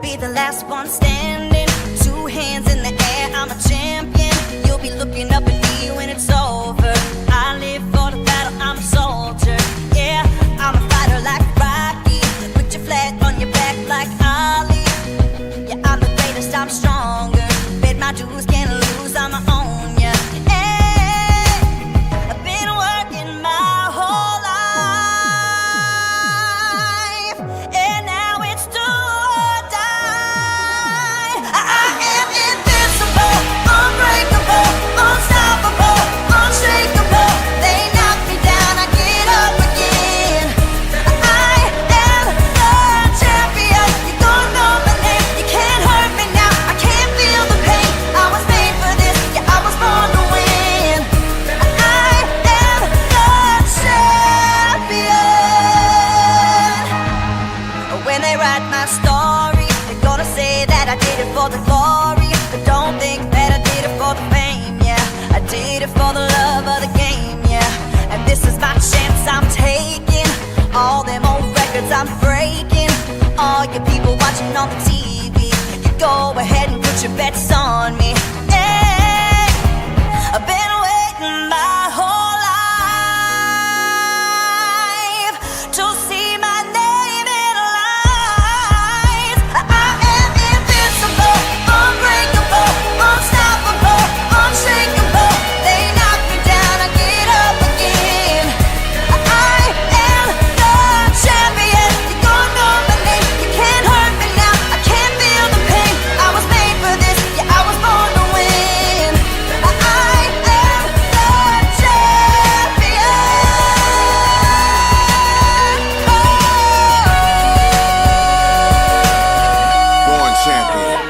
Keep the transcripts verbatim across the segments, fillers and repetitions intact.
Be the last one standing, two hands in the air, I'm a champion. You'll be looking up at me when it's over. I live for the battle, I'm a soldier. Yeah, I'm a fighter like Rocky. Put your flag on your back like Ali. Yeah, I'm the greatest, I'm stronger. Bet my dues, can't lose, I'ma own ya. Hey, I've been working my whole life, and now it's do or die. I am invincible, unbreakable, unstoppable, unshakable. They knock me down, I get up again. I am the champion. You don't know my name. You can't hurt me now. I can't feel the pain. I was made for this. Yeah, I was born to win. I am the champion. When they write my story, they're gonna say that I did it for the glory. But don't think that I did it for the fame, yeah. I did it for the love of the game, yeah. And this is my chance I'm taking. All them old records I'm breaking. All you people watching on the T V, you go ahead and put your bets on me. Hey, I've been waiting my whole life to see my name in lights. I am invincible, unbreakable, unstoppable, unshakable. They knock me down, I get up again. I am the champion. You don't know my name. You can't hurt me now. I can't feel the pain. I was made for this. Yeah, I was born to win. I am the champion. Oh. Born champion.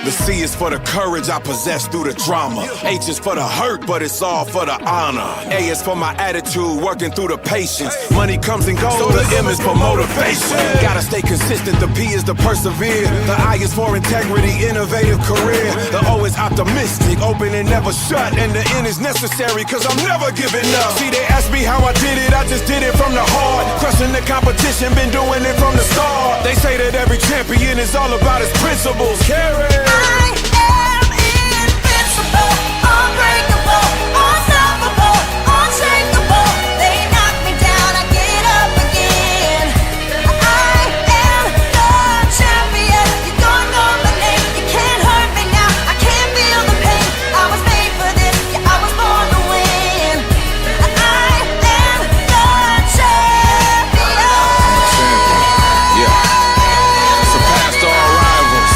The C is for the courage I possess through the drama. H is for the hurt, but it's all for the honor. A is for my attitude, working through the patience. Money comes and goes, so the M is for motivation. Gotta stay consistent, the P is to persevere. The I is for integrity, innovative career. The O is optimistic, open and never shut. And the N is necessary, cause I'm never giving up. See, they ask me how I did it, I just did it from the heart. Crushing the competition, been doing it from the start. They say that every champion is all about his principles. Carry. I am invincible, unbreakable, unstoppable, unshakable. They knock me down, I get up again. I am the champion. You don't know my name. You can't hurt me now. I can't feel the pain. I was made for this. Yeah, I was born to win. I am the champion. I'm a champion. Yeah. Surpassed all rivals.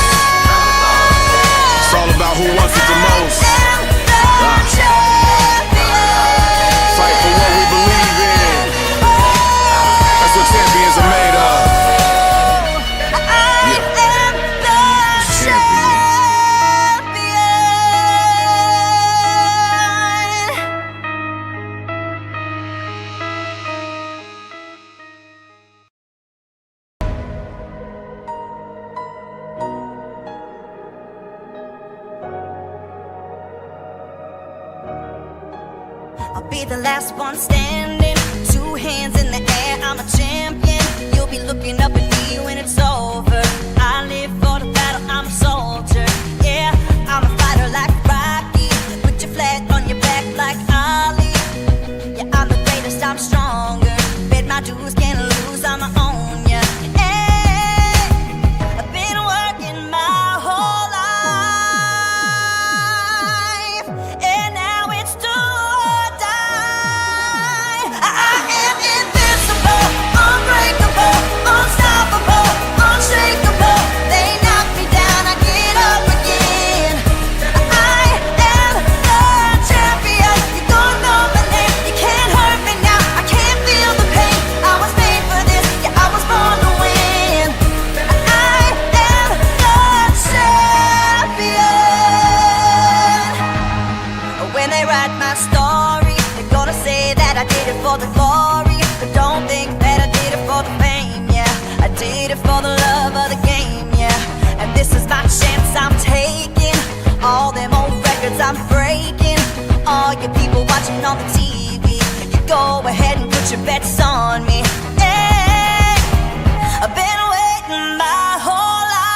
It's all about who wants it the most. I am the champion. Fight for what we believe in. That's what champions are made of. I am the champion. I'll be the last one standing. Two hands in the air, I'm a champion. You'll be looking up at me when it's over. I live for the battle, I'm a soldier. Yeah, I'm a fighter like Rocky. Put your flag on your back like Ali. Yeah, I'm the greatest, I'm stronger. Bet my dues, can't lose, I'ma own ya. Hey, I've been working my whole life, and now it's do or die. I am invincible, unbreakable, unstoppable, unshakable. They knock me down, I get up again. I am the champion. You don't know my name. You can't hurt me now. I can't feel the pain. I was made for this. Yeah, I was born to win. I am the champion. When they write my story, they're gonna say that I did it for the glory. But don't think that I did it for the fame, yeah. I did it for the love of the game, yeah. And this is my chance I'm taking. All them old records I'm breaking. All you people watching on the T V, you go ahead and put your bets on me. Hey, I've been waiting my whole life.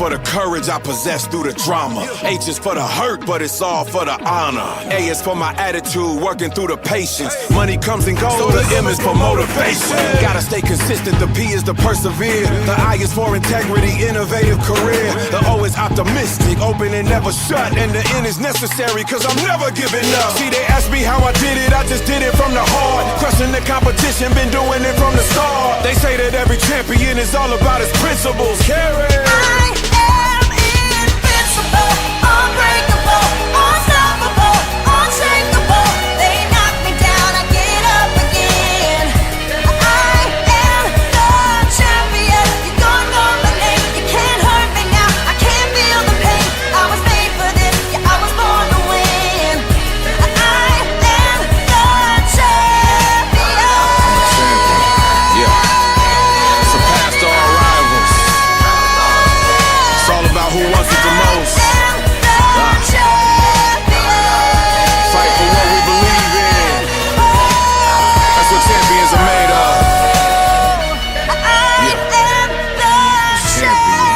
For the courage I possess through the drama. H is for the hurt, but it's all for the honor. A is for my attitude, working through the patience. Money comes and goes, so the M is for motivation. Gotta stay consistent, the P is to persevere. The I is for integrity, innovative career. The O is optimistic, open and never shut. And the N is necessary, cause I'm never giving up. See, they ask me how I did it, I just did it from the heart. Crushing the competition, been doing it from the start. They say that every champion is all about his principles. Carry. I am invincible, unbreakable, unstoppable, unshakable. They knock me down, I get up again. I am the champion. You don't know my name, you can't hurt me now. I can't feel the pain. I was made for this, yeah, I was born to win. I am the champion. Yeah. Surpassed all rivals. It's all about who wants it the most. I am the champion. Fight for what we believe in. That's what champions are made of. I am the champion.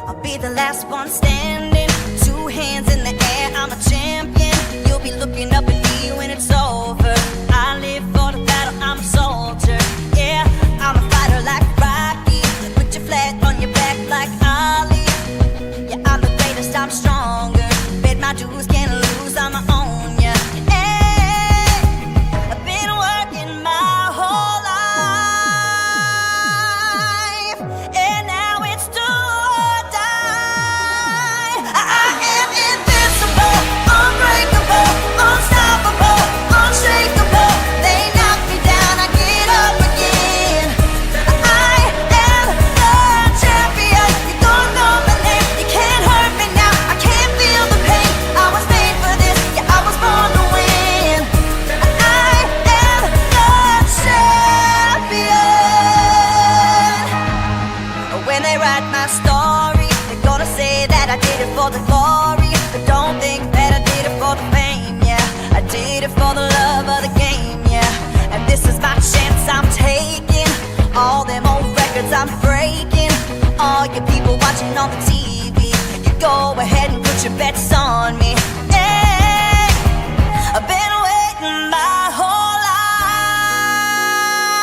I'll be the last one standing. Two hands in the air, I'm a champion. You'll be looking up at me when it's over. I live for the battle, I'm a soldier. Yeah, I'm a fighter like Rocky. Put your flag on your back like Ali. Yeah, I'm the greatest, I'm stronger. Bet my dues, can't lose, I'ma own ya. Hey, I've been working my whole life, and now it's do or die. I am invincible, unbreakable, unstoppable, unshakable. They knock me down, I get up again. I am the champion. You don't know my name. You can't hurt me now. I can't feel the pain. I was made for this. Yeah, I was born to win. I am the champion. When they write my story, they're gonna say that I did it for the glory. But don't think that I did it for the fame, yeah. I did it for the love of the game, yeah. And this is my chance I'm taking. All them old records I'm breaking. All you people watching on the T V, you go ahead and put your bets on me. Hey, I've been waiting my whole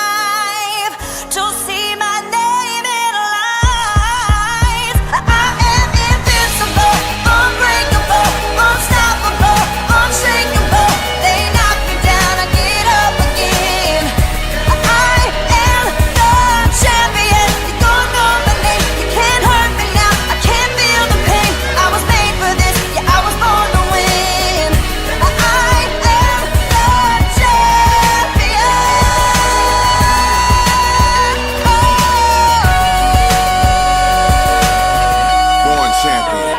life to see my name in lights. I am invincible, unbreakable, unstoppable, unshakable. They knock me down, I get up again. I am the champion. You don't know my name. You can't hurt me now. I can't feel the pain. I was made for this. Yeah, I was born to win. I am the champion. Born champion.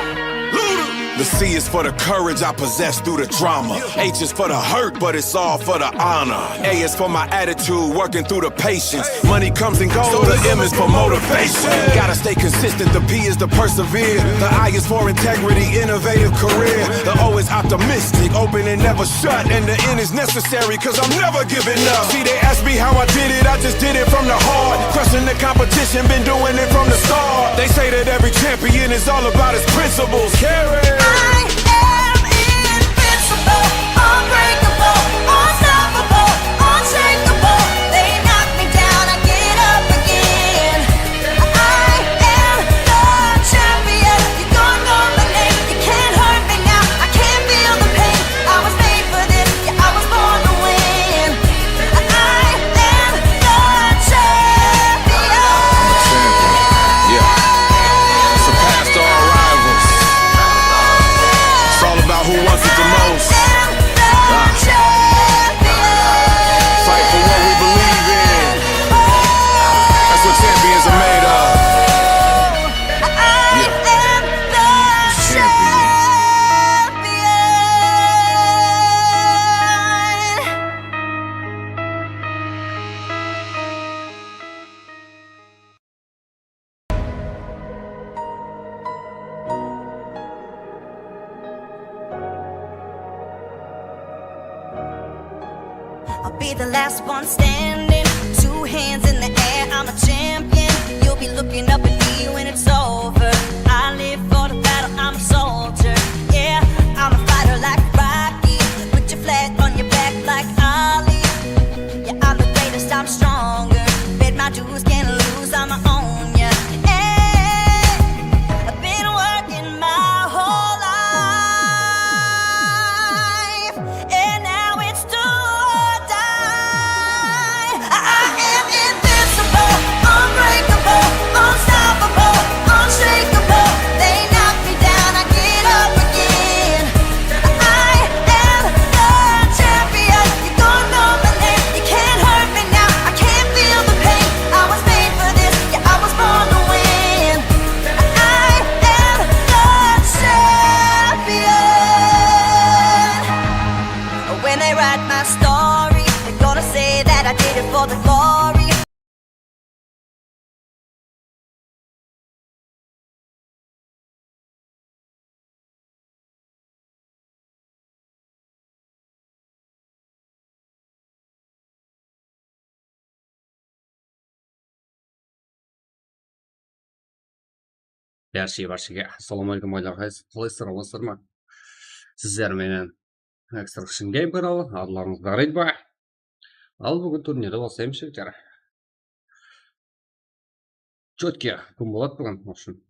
The C is for the courage I possess through the drama. H is for the hurt, but it's all for the honor. A is for my attitude, working through the patience. Money comes and goes, so the M is for motivation. Gotta stay consistent, the P is to persevere. The I is for integrity, innovative career. The O is optimistic, open and never shut. And the N is necessary, cause I'm never giving up. See, they ask me how I did it, I just did it from the heart. Crushing the competition, been doing it from the start. They say that every champion is all about his principles. Carry. I am invincible, unbreakable, unstoppable, unshakable. They knock me down, I get up again. I am the champion. You don't know my name. You can't hurt me now. I can't feel the pain. I was made for this. Yeah, I was born to win. I am the champion. Yeah. Surpassed all rivals. I'll be the last one standing, two hands in the air, I'm a champion. You'll be looking up at me when it's over. I live for the battle, I'm a soldier. Yeah, I'm a fighter like Rocky, put your flag on your back like Ali. Yeah, I'm the greatest, I'm stronger. Bet my dues, can't lose, I'ma own ya. Hey, I've been working my whole life, and now it's do or die. I am invincible, unbreakable, unstoppable, unshakable. They knock me down, I get up again. I am the champion. You don't know my name. You can't hurt me now. I can't feel the pain. I was made for this. Yeah, I was born to win. I am the champion. When they write my story, they're gonna say that I did it for the glory. Bárshege, bárshege. Assalawma áleykum, aylar, qalaysızlar, awızsızlar ma? Sizler menen Extra Action Game kanalı, adlarıńızdı qaraydı ma? Al, búgin turnirdi baslaymız, jigitler. Chotki kún boladı búgin, в общем.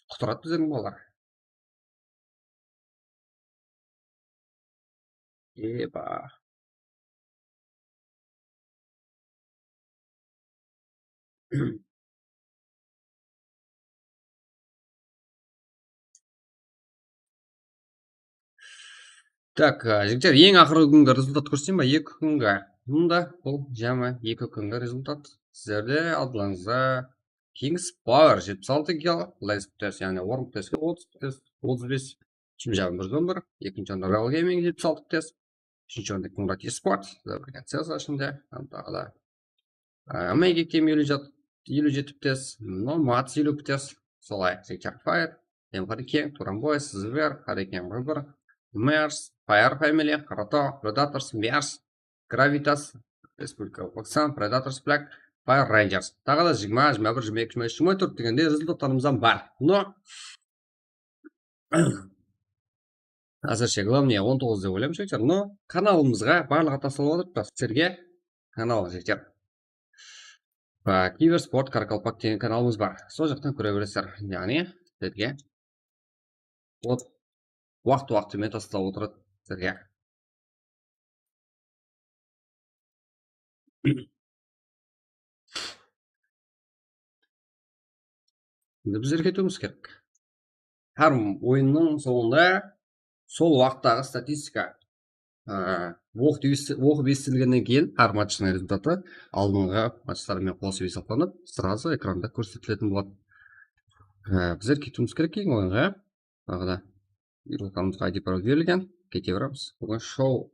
Qutaradı bizlerdiń balalar. Eba. Tak, e, jigitler, eń aqırǵı kúngi rezultat kórseteyin ba? Eki kúngi. Mında bul jámi eki kúngi rezultat. Sizlerde aldıńızda King's Power jetpis altı kill, Last Place, yaǵnıy orın place otız place, otız bes, shim jámi bir júz on bir, ekinshi orında Real Gaming jetpis altı place, úshinshi orında Kingrat Esport, sizler bilgen sez ishinde, hám taǵı da, e, Mega Team eliw jat-, eliw jeti place, Nomads eliw place, solay, Zikchar Fire, Em Harekeng, Turan Boys, Zver, Harekeng bir bir, Mers, Fire Family, Qarato, Predators, Mers, Gravitas, Respublika Voksan, Predators, Black, Fire Rangers. Taǵı da jigirma, jigirma bir, jigirma eki, jigirma úsh, jigirma tórt degendey rezultatlarımız hám bar. No, házirshe, главное, on toǵız dep oylayman, jigitler. No, kanalımızǵa barlıǵı taslalıp atırıptı sizlerge. Kanal, jigitler. Ba, Kibersport Karakalpak degen kanalımız bar. Sol jaqtan kóre beresizler. Yaǵnıy, sizlerge ot-, waqtı-waqtı menen taslap otıradı sizlerge. Endi bizler ketiwimiz kerek. Hár oyınnıń sońında sol waqıttaǵı statistika, ı, oqıp esti-, oqıp esitiligennen keyin hár matchtıń rezultatı aldınǵı matchlar menen qosıp esaplanıp, srazı ekranda kórsetiletin boladı. I, bizler ketiwimiz kerek keyingi oyınǵa. Taǵı da rezultatımızǵa I D parol berilgen. Kete beremiz. Búgin show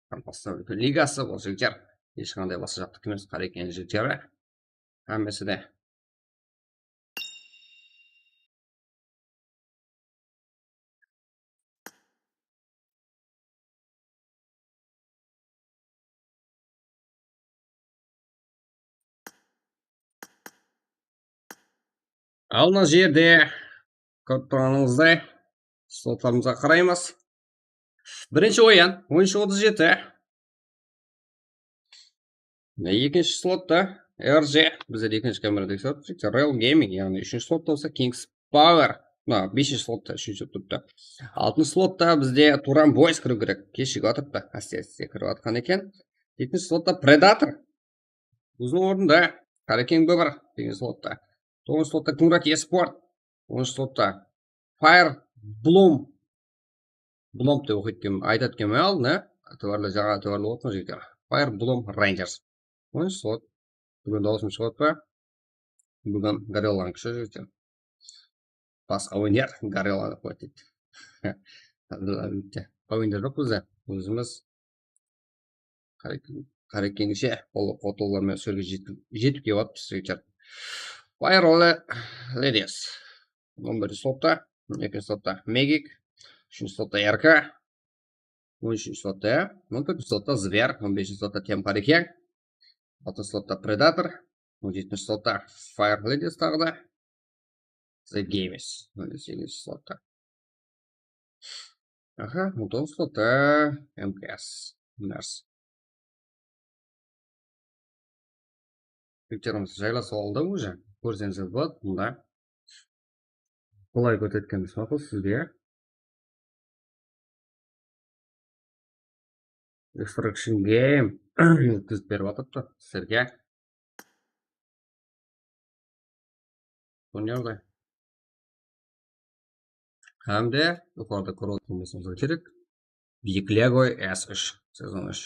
Qaraqalpaqstan úlken ligası, bul jigitler. Hesh qanday basqa jaqtı emes, Qarekeń jigitleri. Hámmesi de. Al, mına jerde kórip turǵanıńızday, slotlarımızǵa qaraymız. Birinshi oyın, on úsh otız jeti. Mine, ekinshi slotta R J, bizler ekinshi kamerada kórip turmız. Real Gaming, yaǵnıy úshinshi slotta bolsa King's Power. Mına, beshinshi slotta, úshinshi turıptı. Altınshı slotta bizde Turan Boys kiriw kerek. Keshigip atırıptı. Áste-áste kirip atqan eken. Jetinshi slotta Predator. Óziniń ornında. Qarekeń B bir, segizinshi slotta. Toǵızınshı slotta Kungrat Esport. Onınshı slotta Fire Bloom. Bloom dep oqıydı eken, aytadı ekenmen aldın, á? Itibarlı, jańa itibarlı bolıptı, jigitler. Fire Bloom Rangers. Onınshı slot. Búgin dawısım shıǵıp atpa? Búgin Gorellanıń kúshi, jigitler. Basqa oynar, Gorella dep qoyadı deydi. Oynar joq bizde. Ózimiz Qare-, Qarekeńshe, ol qotlılar menen usı jerge jetip, jetip kelip atırmız, jigitler. Fire Ladies. On birinshi slotta, ekinshi slotta Magic, úshinshi slotta R K. On úshinshi slotta, ya. On tórt slotta Zver, on besinshi slotta Temporary King, altı slotta Predator, on jetinshi slotta Fire Ladies taǵı da. The Games, on segizinshi slotta. Aha, on toǵız slotta M K S. Nars. Jigitlerimiz jaylasıp aldı уже. Kórseńiz boladı mında. Qalay kórsetkenimiz maqul sizge. Destruction Game ótkizip berip atırıptı sizlerge. Turnirdaydı. Hám de joqarıda kórip otırǵan bolsańızlar kerek. Biyikligoy S úsh, sezon úsh.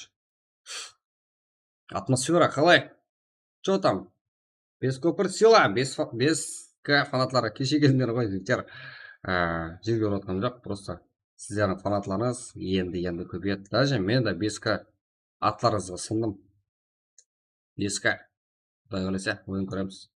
Atmosfera qalay? Чё там? Beskópir sila, bes fa-, bes K fanatları keshe kelingler ǵoy, jigitler. Á, jerge urıp atqanım joq, prosta sizlerdiń fanatlarıńız endi, endi kóbeyedi. Даже men de bes K atlarıńızǵa sındım. Bes K. Quday qálese, oyın kóremiz.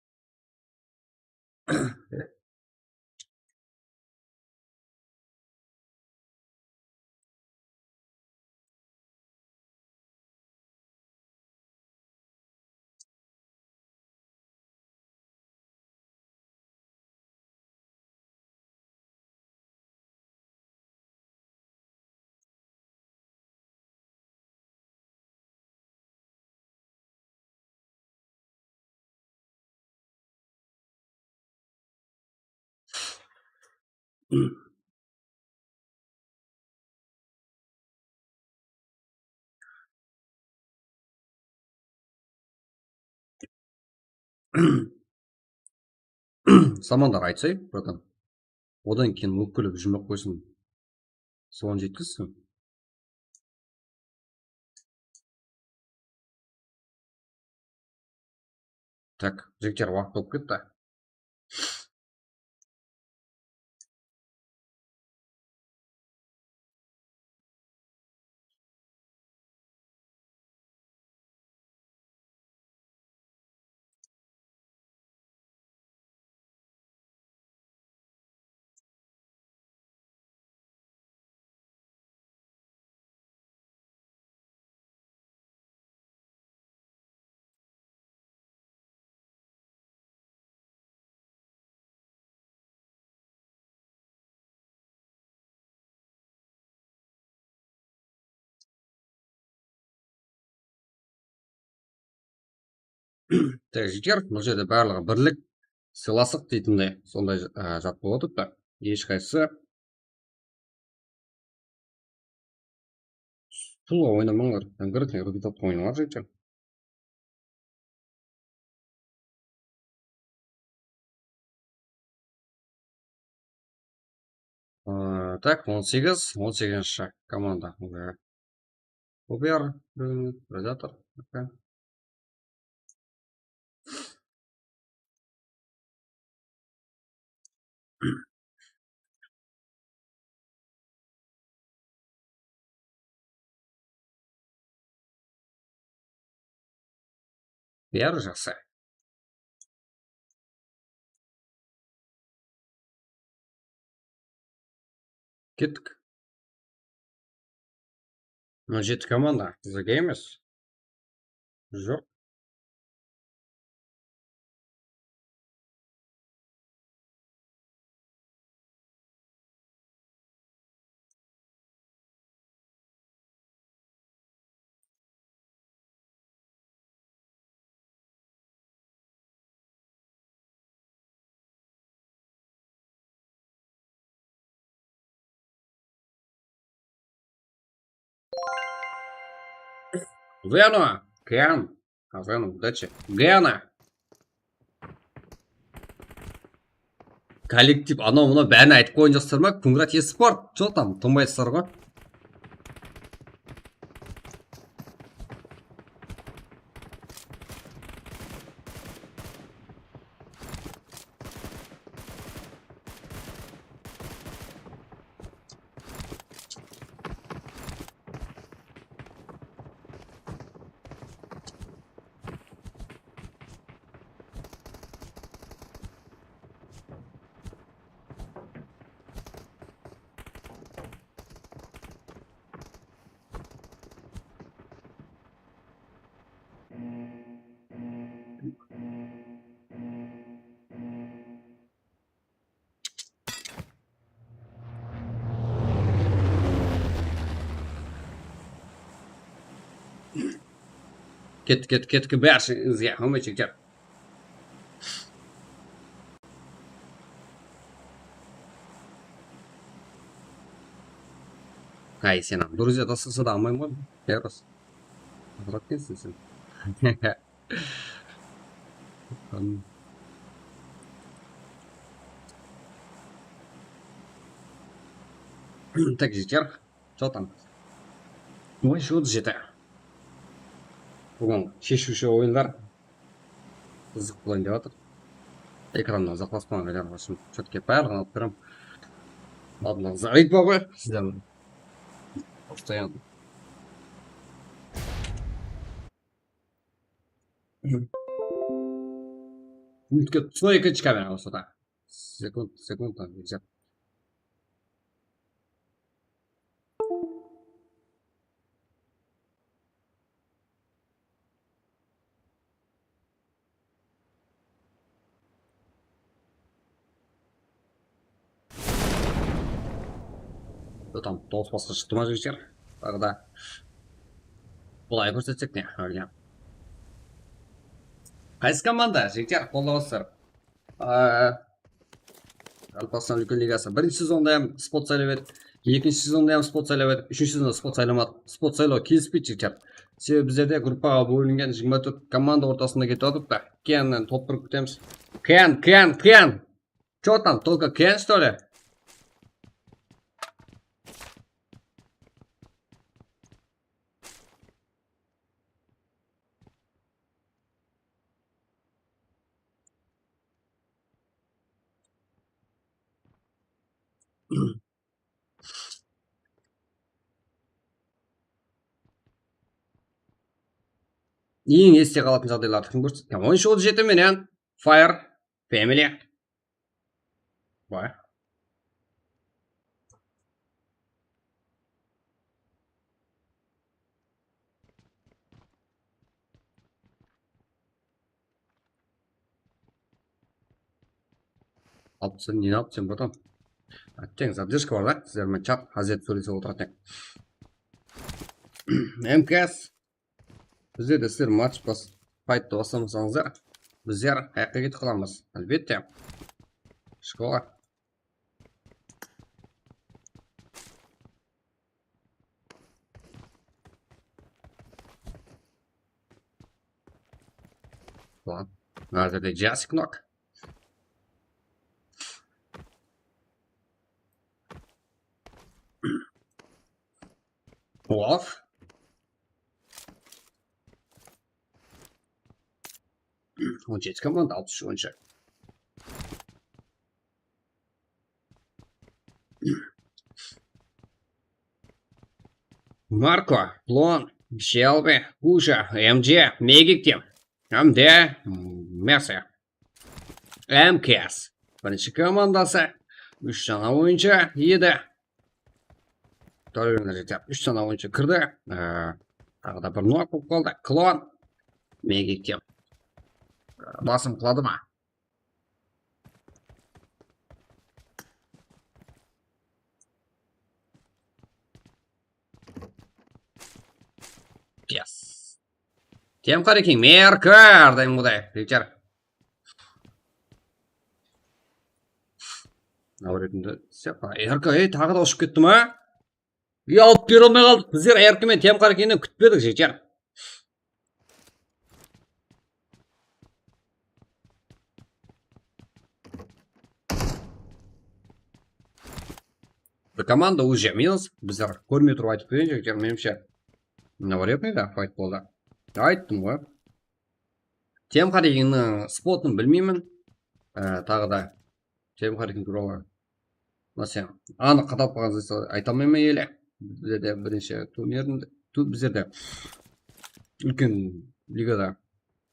Samanlar aytsay, bratan. Odan keyin ókpelep jumıp qoysın. Soǵan jetkizsin. Tak, jigitler, waqıt bolıp ketti. Tak, jigitler, bul jerde barlıǵı birlik, sıylaslıq deytindey, sonday, á, zat bolıp atırıptı. Hesh qaysı pulǵa oynamańlar. Конкретный rezultatqa oynańlar, jigitler. Aa, tak, on segiz, on segizinshi komanda. Aa, Uber, ım, Predator. Okey. Bári jaqsı. Kettik. Mına jeti komanda, The Gamers. Joq. Вену, Киан, Вену, удачи. Гена. Kollektiv, anaw-mınaw bárin aytıp qoyınjaqsızlar ma? Kungrat Esport, чё там, tınbaysızlar ǵoy. Kettik, kettik, kettik, bári izińizge, hám jigitler. Ay, sen hám, Gruziya taslasa da almayman ǵoy, Yaros. Aqıraq ekensiń sen. Tak, jigitler. Что там? Oyın shıǵıdı jete. Búgin sheshiwshi oyınlar. Qızıq bolayın dep atır. Ekrannan uzaqlaspań, aylanıp atırım. Что-то barlıǵın alıp berem. Aldıńızda aytpa ǵoy, sizler. Постоянно. Minutke sol ekinshi kamera bolsa da. Sekund, sekund, tam, nельзя. Tam toǵız basqa shıqtı ma, jigitler? Taǵı da. Bılay kórsetsek ne? Ólgen. Qaysı komanda, jigitler, qollap atırlar? Aa, Qaraqalpaqstan úlken ligası. Birinshi sezonda hám spot saylap edik. Ekinshi sezonda hám spot saylap edik. Úshinshi sezonda spot saylamadıq. Spot saylaw kelispeydi, jigitler. Sebebi bizlerde gruppaǵa bólingen jigirma tórt komanda ortasında ketip atırdı da. Keyinnen top birip kútemiz. Ken, Ken, Ken! Чё там, только Ken, что ли? Eń este qalatuǵın jaǵdaylardı kim kórsetken? Oyınshı otız jeti menen Fire Family. Vay. Alıp sen, neni alıp sen, bratан? Átteń, задержка bar da, sizler menen chat, Házret sóylesip otıratuǵın. M K S. Bizler de sizler match bas, fayttı baslamasańızlar, bizler qayaqqa ketip qalamız? Álbette. Shkola. Ulan, házirde jasik nok. Of. On jeti komanda, altmış on. Marko, Plon, Shelby, Kusha, M J, Megiktim, M D, Mercy. M K S. Birinshi komandası. Úsh dana oyınshı edi. Tórelerde úsh dana oyınshı kirdi. Ee, taǵı da bir nok bolıp qaldı. Klon. Megiktim. Basım qıladı ma? Yes. Tem Qarekin, Merka, ardayım quday, jigitler. Mınaw retinde, R K, ey, taǵı da ushıp ketti ma? Ey, alıp bere almay qaldıq. Bizler R K men Tem Qarekinni kútpedik, jigitler. Bir komanda уже minus. Bizler kórmey turıp aytıp qoyayın, jigitler, menimshe. Mınaw retinde fayt boldı. Ayttım ǵoy. Tem Qarekinniń spotın bilmeymen. Ee, taǵı da Tem Qarekin tuwralı, máselen, anıq qatap qalǵan zat ayta almayman ele. Bizlerde birinshi turnirinde, tu-, bizlerde úlken ligada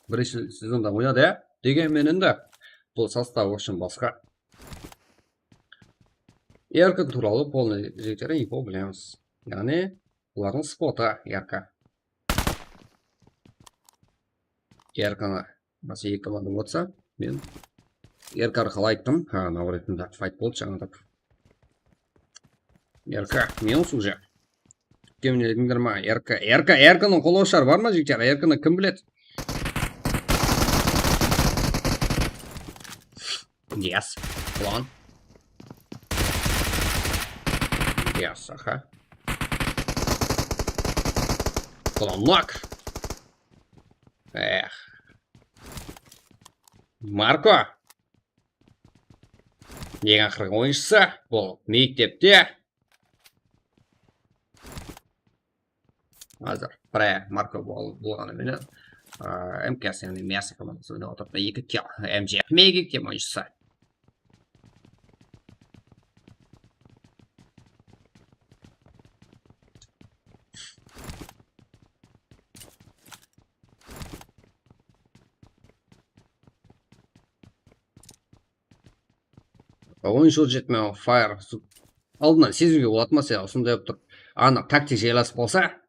birinshi sezonda oynadı, ya. Degen menen de bul sostav, в общем, basqa. Erkin tuwralı полный, jigitler, info bilemiz. Yaǵnıy, bulardıń spotı, Erka. Erkanı, máselen, eki komanda otsa, men Erka arqalı ayttım. Ha, mınaw retinde fayt boldı jańada. Erka, minus уже. Kim ne dedińder ma? R K, R K, R K-nıń qolawshar bar ma, jigitler? R K-nı kim biledi? Yes. Ulan. Yes, aha. Ulan, knock. Eh. Marko. Eń aqırǵı oyınshısı. Bul mektepte. Házir Pre Marko bol-, bolǵanı menen, aa, M K S, yaǵnıy Myasa komandası oynap atır. Eki kill, M J F, Mega kim oyınshısı. Oyınshı jetme, Fire. Aldınan sezimge boladı ma, sen usınday bolıp tur. Anıq taktik jaylasıp qalsa,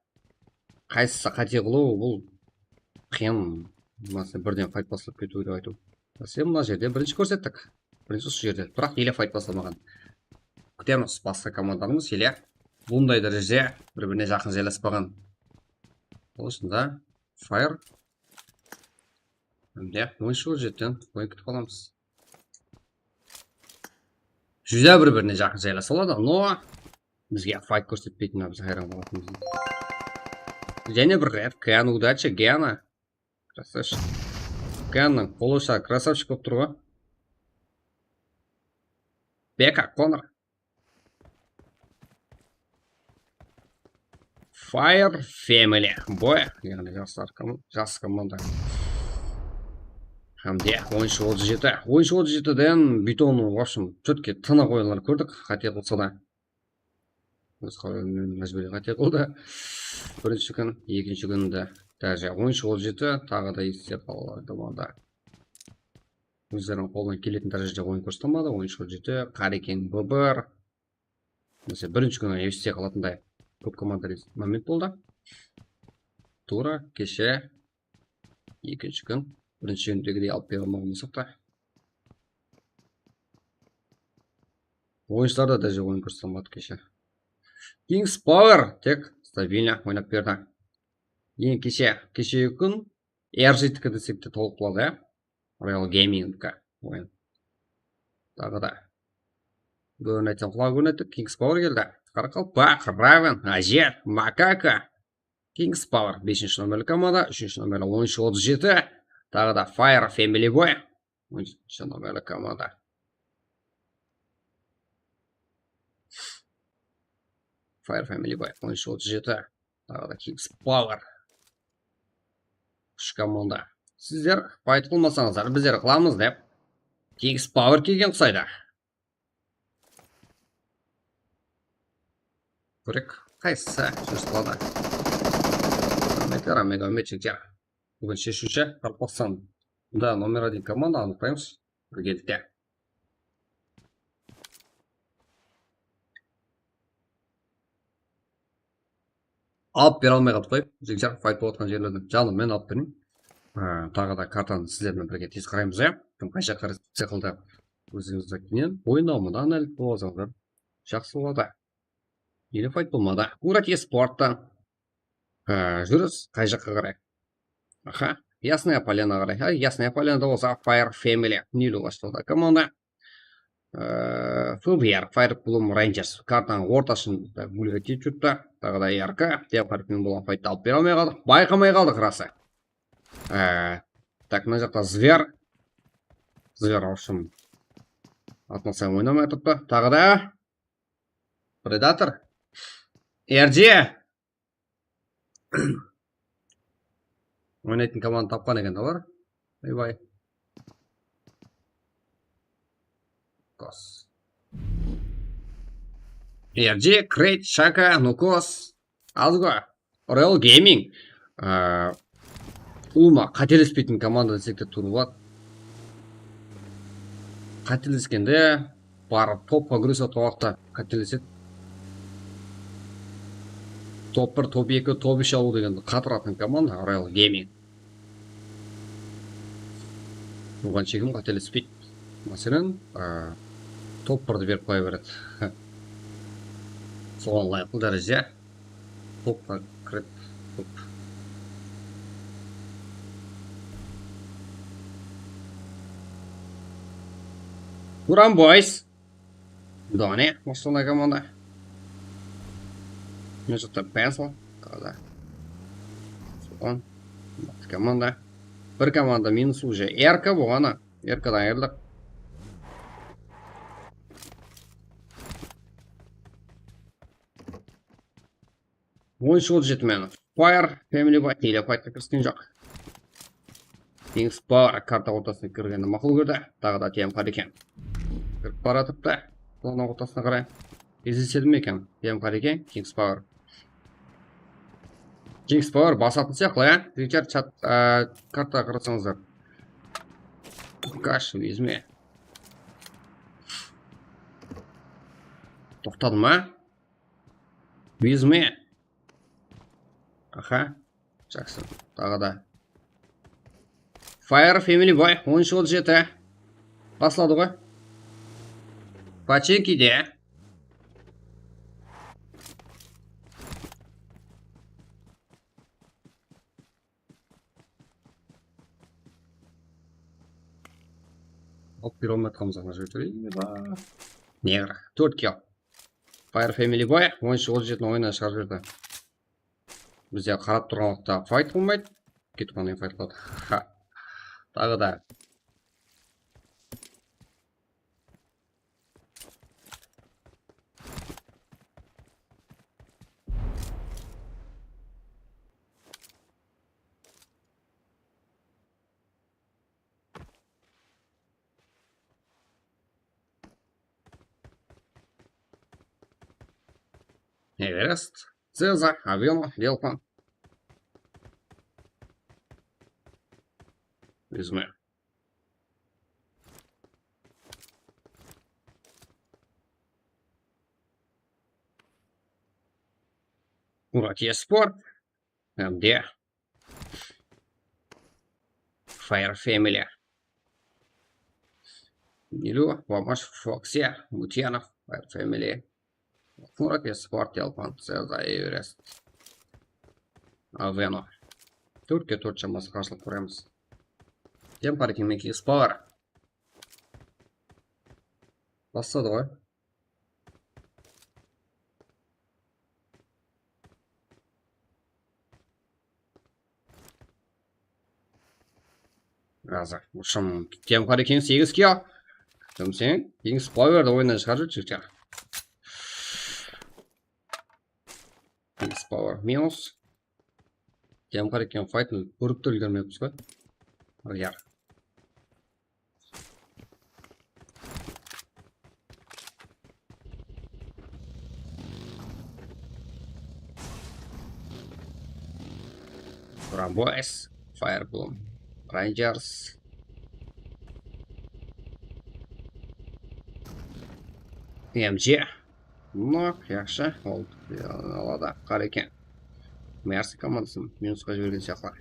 qaysısı qáte qılıw, bul qıyın. Máselen, birden fayt baslap ketiw dep aytıw. Sen mına jerde birinshi kórsettik. Birinshi usı jerde. Biraq ele fayt baslamaǵan. Kútemiz, basqa komandalarımız ele bunday dárejede bir-birine jaqın jaylaspaǵan. Ol ushın da Fire. Mine, oyınshı jetten oyın kútip qalamız. Júdá bir-birine jaqın jaylasa boladı, no bizge fayt kórsetpeydi, mına biz hayran qalatınımız. Jáne bir ret, Gan, udachi, Gana. Krasavchik. Gannıń qolawshar krasavchik bolıp tur ǵoy. Beka, Konor. Fire Family Boy, yaǵnıy jaslar kom-, jas komanda. Hám de oyınshı otız jeti. Oyınshı otız jetiden Bitonı, в общем, четкий tınıq oyınlar kórdik, qáte qılsa da. Óz qáleminen májbúriy qáte qıldı. Birinshi kún, ekinshi kúnde dáreje oyınshı otız jeti, taǵı da este qaladı komanda. Ózleriniń qolınan keletin dárejede oyın kórsete almadı. Oyınshı otız jeti, Qareken, B bir. Máselen, birinshi kúni este qalatınday kóp komanda moment boldı. Tuwra keshe ekinshi kún birinshi kúndegidey alıp bere almaǵan bolsaq ta. Oyınshılar da dáreje oyın kórsete almadı keshe. Kings Power tek stabilno oynap berdi. Endi keshe, keshegi kún R G tiki desek te tolıq boladı, ya. Royal Gamingka oyın. Taǵı da. Górneten qulaǵı górnettik, Kings Power keldi. Qaraqalpaq, Raven, Ajer, Makaka. Kings Power, besinshi nomerli komanda, úshinshi nomerli oyınshı otız jeti. Taǵı da Fire Family Boy, on úshinshi nomerli komanda. Fire Family Boy, oyınshı otız jeti. Taǵı da Kings Power. Úsh komanda. Sizler fayt qılmasańızlar, bizler qılamız dep. Kings Power kelgen qusaydı. Kórek, qaysı júris qıladı? Rametler, Omega, Omega, jigitler. Búgin sheshiwshi Qaraqalpaqstanda nomer один komanda anıqlaymız birgelikte. Alıp bere almay qaldı ǵoy, jigitler, fayt bolıp atqan jerlerden. Janım, men alıp bereyin. Á, taǵı da kartanı sizler menen birge tez qaraymız, ya. Kim qay jaqqa sekildi, ózińizdinkinen oynawımdı analiz qılıp alsańızlar, jaqsı boladı. Ele fayt bolmadı. Kurat esporttan. Á, júris qay jaqqa qaray? Aha, Yasnaya Polyana qaray. Ay, Yasnaya Polyanada bolsa Fire Family, Nilo bashladı komanda. Ee, F B R, Fire Bloom Rangers. Kartanıń ortasında gulga tiyip júripti. Taǵı da R K. Dep háripinen bolǵan fayttı alıp bere almay qaldıq. Bayqamay qaldıq, rası. Ee, tak, mına jaqta Zver. Zver, в общем, atmosfera oynamay turıptı. Taǵı da Predator. R G. Oynaytın komanda tapqan eken olar. Aybay. Kos. R G, Crate, Shaka, Nukos, Azgo, Royal Gaming. Aa, ulıwma qátelespeytin komanda desek te tuwrı boladı. Qáteleskende barıp topqa gúresip atırǵan waqıtta qátelesedi. Top bir, top eki, top úsh alıw degendi qatıratın komanda Royal Gaming. Oǵan shekim qátelespeydi. Máselen, a, top birdi berip qoya beredi. Soǵan ılayıqlı dárejede. Topqa kirip, top. Turan Boys. Done, Mustana komanda. Mına jaqta Pencil, taǵı da. Soǵan, komanda. Bir komanda minus уже. R K bolǵanı. R K-dan ayırdıq. On úsh otız jeti men. Fire, Family Boy, telepaytqa kirisken joq. Kings Power karta ortasına kirgeni maqul kórdi. Taǵı da T M Harry Kane. Kirip baratırıptı. Zona ortasına qaray. Izlesedi me eken? T M Harry Kane, Kings Power. Kings Power basatın sıyaqlı, ya? Richard chat, á, karta qarasańızlar. Kash, izme. Toqtadı ma? Bizme. Aha. Jaqsı. Taǵı da. Fire Family Boy, on úsh otız jeti. Basladı ǵoy. Pachenkide. Alıp bere almay atqanımız aqla jigitler. Eba. Negr. Tórt kill. Fire Family Boy, on úsh otız jetini oyınnan shıǵarıp jiberdi. Bizde qarap turǵan waqıtta fight bolmaydı. Ketip qalǵan fight qıladı. Ha. Taǵı da. Everest, Ceza, Aveno, Delphin. Bizme. Murat Esport. Hám de Fire Family. Nilu, Vamash, Foxy, Mutyanov, Fire Family. Murat Esport, Yalpan, Ceza, Everest. Aveno. Tórtke tórt shaması qarsılıq beremiz. Dem Harry Kane men Kings Power. Basladı ǵoy. Razı. Ushım, Tem Harry Kane segiz kill. Kim sen? Kings Power da oyunnan shıǵarıp júr, jigitler. Kings Power minus. Tem Harry Kane fightın kórip te úlgermeppiz ǵoy. Yar. Turan Boys, Fire Bloom, Rangers, M G. Nok, yaqshı, ol aladı. Harry Kane. Mersi komandasın minusqa jibergen sıyaqlı.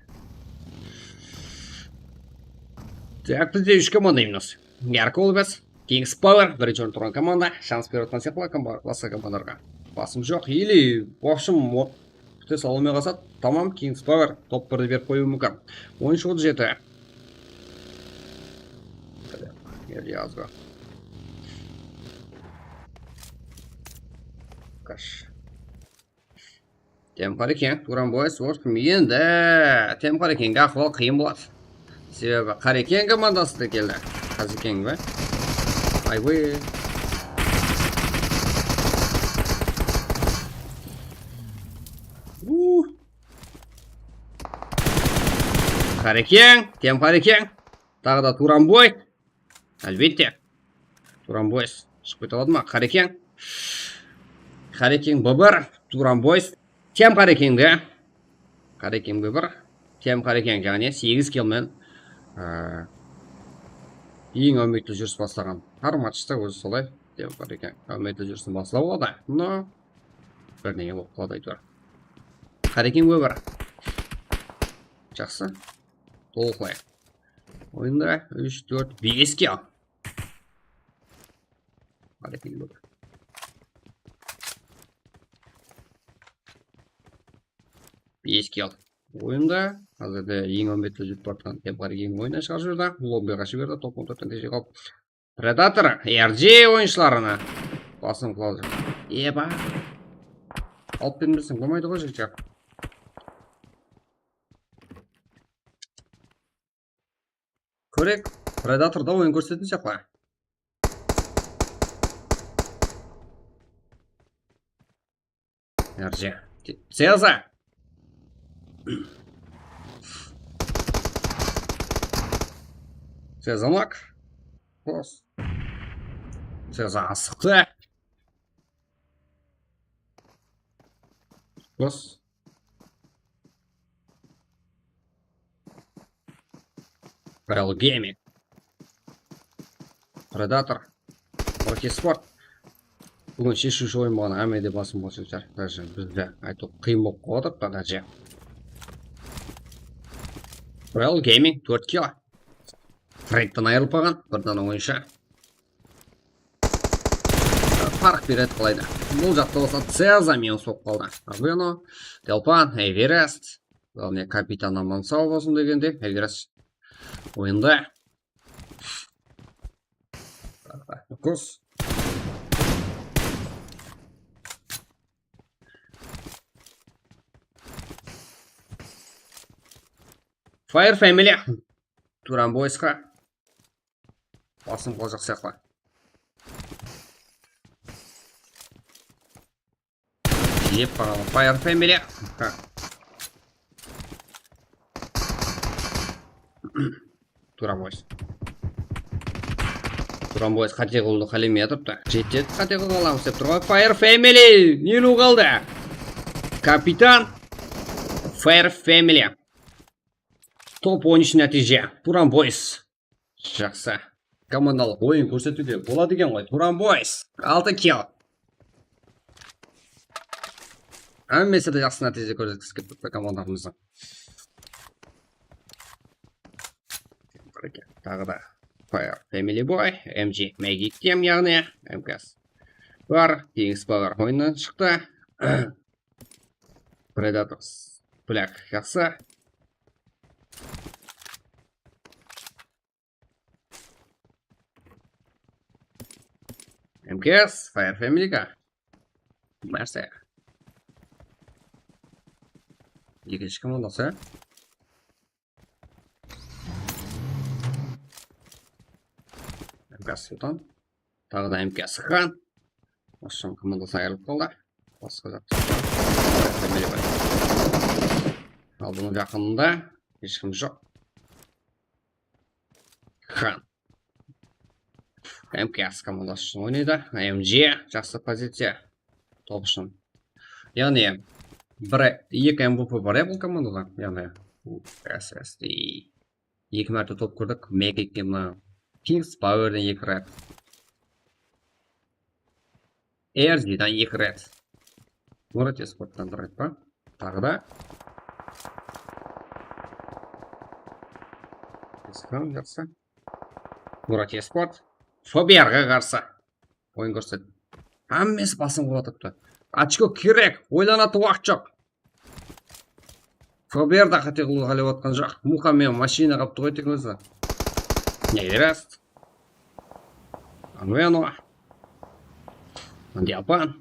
Tak, bizde úsh komanda minus. Yarkı ol bes. Kings Power, birinshi orın turǵan komanda. Shans berip atqan sıyaqlı kom-, basqa komandalarǵa. Basım joq. Ili, в общем, o-, Pute salonmen qalsa, tamam, Kings Power top birdi berip qoyıwı múmkin. On úsh otız jeti. Elyazgo. Kash. Tem Harry Kane, Turan Boys, World Cup. Endi Tem Harry Kanege ahwal qıyın boladı. Sebebi Harry Kane komandası da keldi. Harry Kane be? Ayway. Uh. Harry Kane, Tem Harry Kane. Taǵı da Turan Boy. Álbette. Turan Boys shıǵıp kete aladı ma? Harry Kane. Harry Kane B bir, Turan Boys. Tem Harry Kane de. Harry Kane B bir. Tem Harry Kane, yaǵnıy segiz kill men, ıı, eń áwmetli júris baslaǵan. Hár matchta ózi solay. Tem Harry Kane áwmetli júrisin baslap aladı. No. Bir nege bolıp qaladı, áytewir. Harry Kane B bir. Jaqsı. Tolıq qılay. Oyında úsh, tórt, bes kill. Harry Kane B bir. Bes kill. Oyında házirde eń úmmetli júrip baratqan Diyapar Gaming oyınnan shıǵarıp jiberdi. Lobbiǵa jiberdi, top on tórtten tez qaldı. Predator, R J oyınshılarına basın qılacaq. Eba. Alıp bermeseń bolmaydı ǵoy, jigitler. Kórek, Predatorda oyın kórsetin siyaqlı. R J. Ceza. Ceza nok. Bos. Ceza asıqtı. Bos. Real Gaming. Predator. Rocky Sport. Búgin sheshiwshi oyın bolǵan, hámme de basın bolsın, даже bizde aytıw qıyın bolıp qaldı, даже. Real Gaming, tórt kill. Trade'ten ayırılıp qalǵan, bir dana oyınshı. Parıq beredi qalayda. Bul jaqta bolsa Ceza minus bolıp qaldı. Bueno, Delpan, Everest. Главное, kapitan aman saw bolsın degende, Everest oyında. Kus. Fire Family. Turan Boysqa. Basın qalajaq sıyaqlı. Jep baǵalı Fire Family. Ha. Turan Boys. Turan Boys qáte qılıwdı qálemey atırıptı. Jetedi, qáte qılıp alamız dep tur ǵoy. Fire Family! Neni qaldı? Kapitan. Fire Family. Top on úsh nátiyje. Turan Boys. Jaqsı. Komandalıq oyın kórsetiwge boladı eken ǵoy. Turan Boys. Altı kill. Hámmesi de jaqsı nátiyje kórsetkisi kelip turıptı komandalarımızdıń. Taǵı da Fire Family Boy, M G Magictem, yaǵnıy M K S bar, Kings Power oyınnan shıqtı. Predators. Black jaqsı. M K S, Fire Family-ga. Márse. Ekinshi kim boldı? M K S Sultan. Taǵı da M K S Xan. Osınan komandası ayırılıp qaldı. Basqa jaqta. Fire Family bar. Al, bunıń jaqınında hesh kim joq. Xan. M K S komandası ushın oynaydı. M G, jaqsı poziciya. Top ushın. Yaǵnıy, bir, eki M V P bar ya bul komandada. Yaǵnıy, S S D. Eki márte top kórdik. Mekekte mına Kings Powerden eki ret. R G-dan eki ret. Murat Esporttan bir ret pa? Taǵı da. Eskan jaqsı. Murat Esport. F B R-ǵa qarsı. Oyın kórset. Hámmesi basın qurıp atırıptı. Ochko kerek. Oylanatın waqıt joq. F B R da qáte qılıwdı qálep atqan joq. Muxa menen mashina qaptı ǵoy tek ózi. Neverast. Anveno. Diapan.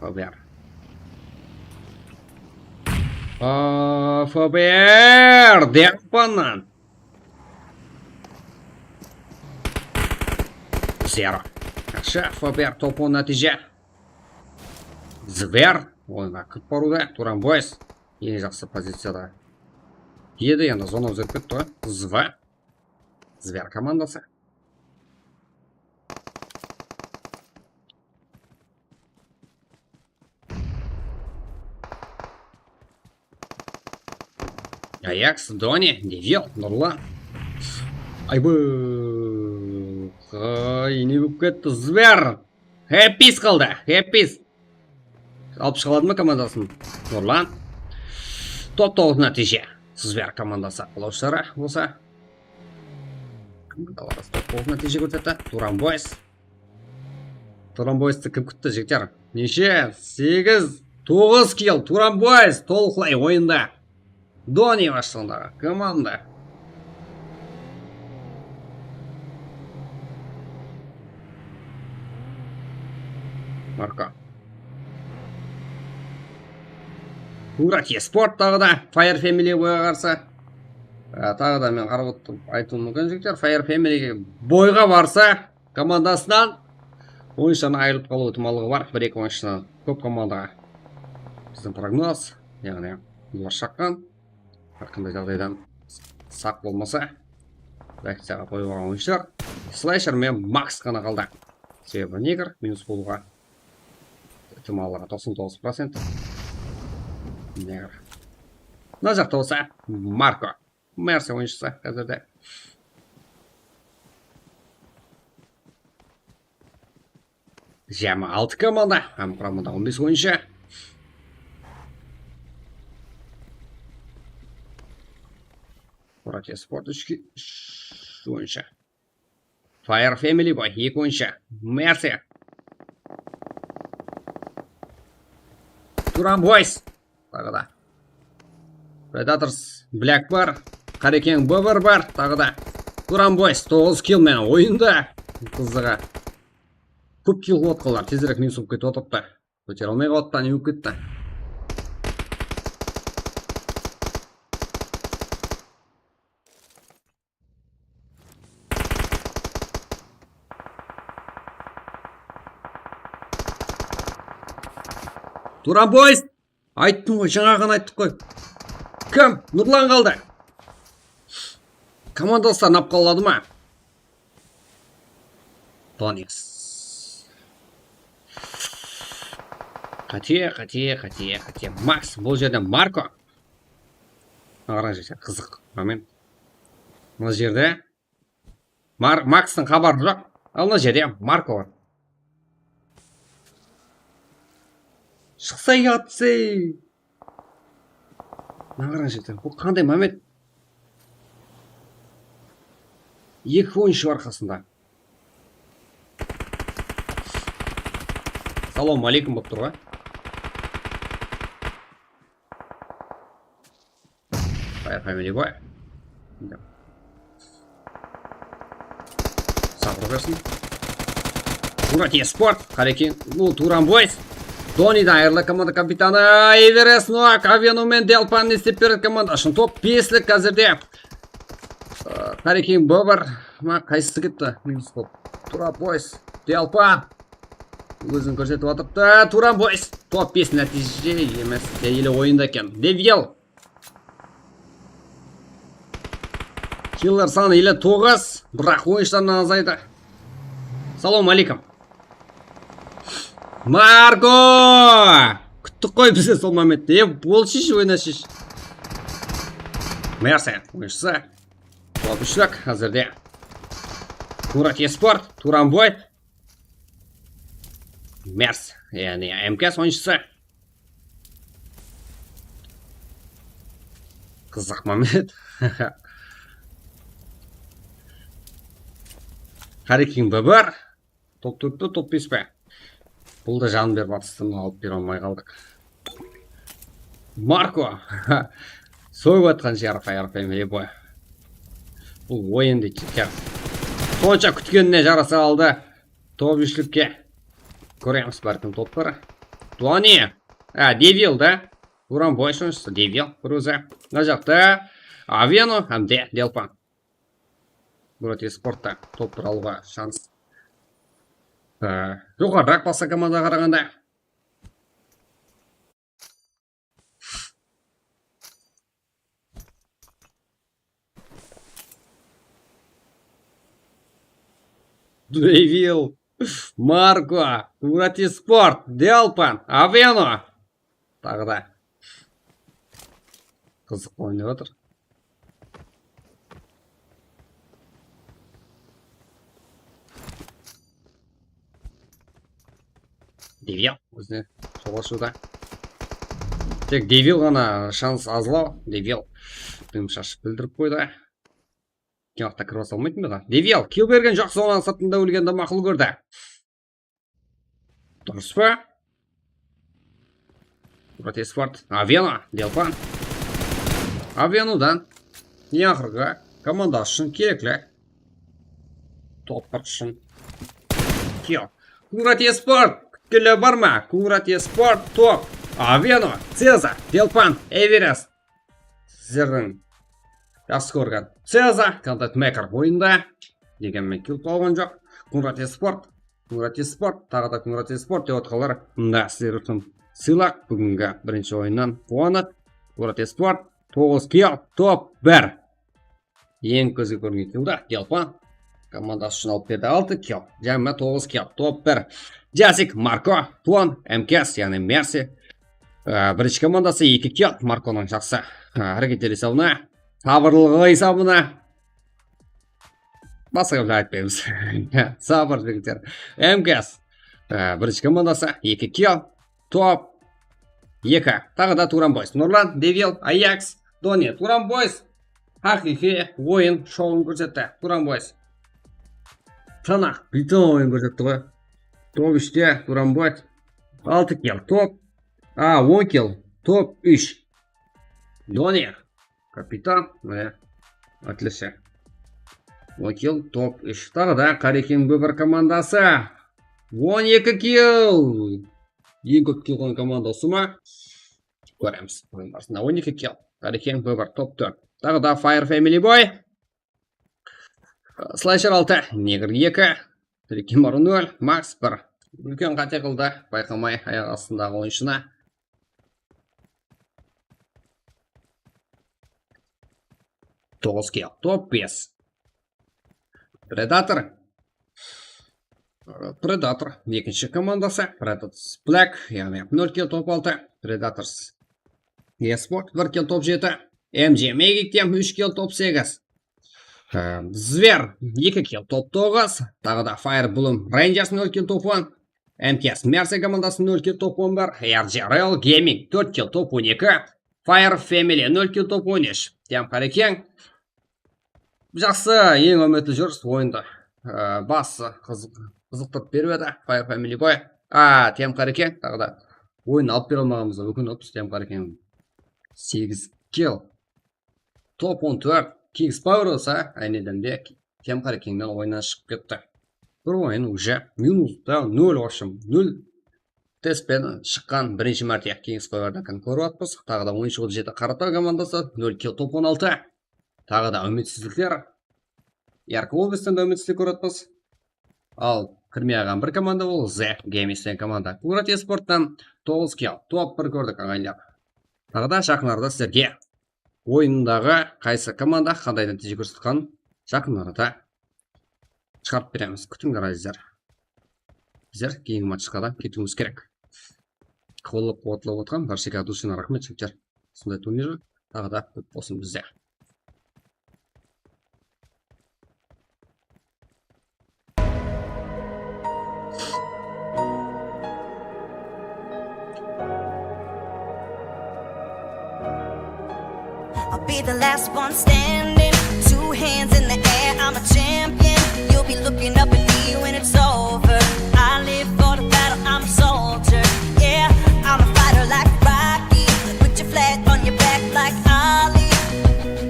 F B R. A, F B R, Diapannan. Zero. Yaqshı, F B R top on nátiyje. Zver oyınǵa kirip barıwda, Turan Boys. Eń jaqsı poziciyada edi, endi zona ózgerip ketti ǵoy. Zva. Zver komandası. Ayaks, Doni, Devil, Nurlan. Aybı. Ay, ne bolıp ketti, Zver. Happy's qaldı, Happy's. Alıp shıǵa aladı ma komandasın? Nurlan. Top toǵız nátiyje. Zver komandası alawshıları bolsa. Komandalar top toǵız nátiyje kórsetti. Turan Boys. Turan Boystı kim kutti, jigitler? Neshe? Segiz. Toǵız kill, Turan Boys, tolıqlay oyında. Doni baslıǵındaǵı komanda. Marko. Murat Esport taǵı da Fire Family boyǵa qarsı. Á, taǵı da men qarap otırıp aytıwım múmkin, jigitler, Fire Family boyǵa barsa, komandasınan oyınshılardan ayırılıp qalıw itimallıǵı bar. Bir-eki oyınshıdan kóp komandaǵa biziń prognoz, yaǵnıy bular shaqqan. Hár qanday jaǵdaydan saq bolmasa, reakciyaǵa qoyıp alǵan oyınshılar Slasher menen Max ǵana qaldı. Sebebi Negr minus bolıwǵa itimallıǵı toqsan toǵız procent. Negr. Mına jaqta bolsa Marko. Mersi oyınshısı házirde. Jámi altı komanda hám quramında on bes oyınshı. Murat Esport úsh, úsh oyınshı. Fire Family Boy eki oyınshı. Mersi. Turan Boys. Taǵı da. Predators, Black bar. Qarekeń B bir bar, taǵı da. Turan Boys, toǵız kill menen oyında. Qızıǵı. Kóp kill qılıp atqanlar, tezirek minus bolıp ketip atırıptı. Kótere almay qalıptı, ne bolıp ketti? Turan Boys! Ayttım ǵoy, jańa ǵana ayttıq ǵoy. Kim? Nurlan qaldı. Komandaslar nap qaladı ma? Donetsk. Qáte, qáte, qáte, qáte. Max, bul jerde Marko. Mına qarań, jigitler, qızıq moment. Mına jerde Mar-, Makstıń xabarı joq. Al, mına jerde Marko bar. Shıqsa yatsıy. Mına qarań, jigitler, bul qanday moment? Eki oyınshı bar qasında. Salawma aleykum bolıp tur ǵoy. Fire Family Boy. Sabır bersin. Murat Esport, Qarekeń, bul Turan Boys. Doniden ayırıldı komanda kapitanı. Everest Noak, Avenu men Delpan ne istep beredi komanda ushın. Top beslik házirde. Qarekeń B bir. Ma, qaysısı ketti? Minus top. Turan Boys. Delpan. Ózin kórsetip atırıptı. Turan Boys. Top bes nátiyje emes. Ele oyında eken. Devil. Killer sanı ele toǵız, biraq oyınshılardan azaydı. Salawma aleykum. Marko! Kúttik ǵoy biz de sol momentte. E, bolshısh, oynashısh. Mersi oyınshısı. Top úshlik házirde. Murat Esport, Turan Boy. Mers, yaǵnıy M K S oyınshısı. Qızıq moment. Qarekeń B bir. Top tórt pe, top bes pe? Bul da janın berip atırdı, alıp bere almay qaldıq. Marko. Soyıp atqan shıǵar Fire Family Boy. Bul oyın deydi. Sonsha kútkenine jarasa aldı. Top úshlikke. Kóremiz bálkim top bir. Duani. Á, Devil da. Turan Boys oyınshısı Devil bir ózi. Mına jaqta Aveno hám de Delpan. Murat Esportta top bir alıwǵa shans. Á, joqarıraq basqa komandaǵa qaraǵanda. Devil, Marko, Murat Esport, Delpan, Aveno. Taǵı da. Qızıq oynap atır. Devil ózine soǵılasıwda. Tek Devil ǵana shans azlaw. Devil dum shashıp bildirip qoydı. Keyinwaqıtta kirip asa almaydı ma da? Devil kill bergen joq, zonanıń sırtında ólgendi maqul kórdi. Durıs pa? Qudrat Esport. Aveno, Delpan. Avenodan eń aqırǵı komandası ushın kerekli. Top bir ushın. Kill. Qudrat Esport. Kútkenler bar ma? Qudrat Esport, top. Aveno, Ceza, Delpan, Everest. Sizlerdiń jaqsı kórgen Ceza, Content Maker oyında. Degen men kill tawǵan joq. Qudrat Esport, Qudrat Esport, taǵı da Qudrat Esport dep otırǵanlar. Mında sizler ushın sıylaq, búgingi birinshi oyınnan quwanıq. Qudrat Esport, toǵız kill, top bir. Eń kózge kórgen killdi Delpan komandası ushın alıp berdi, altı kill, jámi toǵız kill, top bir. Jasik, Marko, Tuan, M K S, yaǵnıy Mersi. Á, birinshi komandası eki kill, Markonıń jaqsı, á, háreketleri esabına, sabırlılıǵı esabına. Basqa gápler aytpaymız. Sabır, jigitler. M K S, á, birinshi komandası eki kill, top eki. Taǵı da Turan Boys. Nurlan, Devil, Ajax, Doni, Turan Boys. Haqıyqıy oyın shouın kórsetti. Turan Boys. Tınıq, biytın oyın kórsetti ǵoy. Top úshte Turan Boys. Altı kill, top. A, on kill, top úsh. Doni, kapitan, mine, отлично. On kill, top úsh. Taǵı da Qarekeń B bir komandası. On eki kill. Eń kóp kill qoyǵan komanda usı ma? Kóremiz. Oyın barısında on eki kill. Qarekeń B bir, top tórt. Taǵı da Fire Family Boy. Slasher altı, Negr eki, Trikimar nol, Max bir. Úlken qáte qıldı, bayqamay ayaq astındaǵı oyınshını. Toǵız kill, top bes. Predator. Predator, ekinshi komandası. Predators Black, yaǵnıy nol kill, top altı. Predators Esport, bir kill, top jeti. M J Magic tem, úsh kill, top segiz. Ee, Zver, eki kill, top toǵız. Taǵı da Fire Bloom Rangers, nol kill, top on. M K S Mercy komandası, nol kill, top on bir. R J Royal Gaming, tórt kill, top on eki. Fire Family, nol kill, top on úsh. Tem Qarekeń. Jaqsı, eń áwmetli júrsiz oyında. Ee, bası qızıq, qızıqtırıp berip edi Fire Family Boy. A, Tem Qarekeń, taǵı da oyın alıp bere almaǵanımızǵa ókinip atırmız. Tem Qarekeń segiz kill. Top on tórt. Kings Power bolsa, áyneden de Tem Qarekeńnen oyınnan shıǵıp ketti. Bir oyın уже minus, da, nol, в общем, nol. Test penen shıqqan birinshi márte Kings Powerdan kórip atırmız. Taǵı da on úsh, otız jeti Qarataw komandası, nol kill, top on altı. Taǵı da úmitsizlikler. Yarkı Obistan da úmitsizlik kórip atırmız. Al, kirmey qalǵan bir komanda, ol The Gamers degen komanda. Qudrat Esporttan toǵız kill, top bir kórdik, aǵayinler. Taǵı da jaqın arada sizlerge oyındaǵı qaysı komanda qanday nátiyje kórsetkenin jaqın arada shıǵarıp beremiz. Kútińler, ázizler. Bizler keyingi matchqa da ketiwimiz kerek. Qollap-quwatlap otırǵan bárshege от души raxmet, jigitler. Usınday turnir taǵı da kóp bolsın bizde. I'll be the last one standing. Two hands in the air, I'm a champion. You'll be looking up at me when it's over. I live for the battle, I'm a soldier. Yeah, I'm a fighter like Rocky. Put your flag on your back like Ali.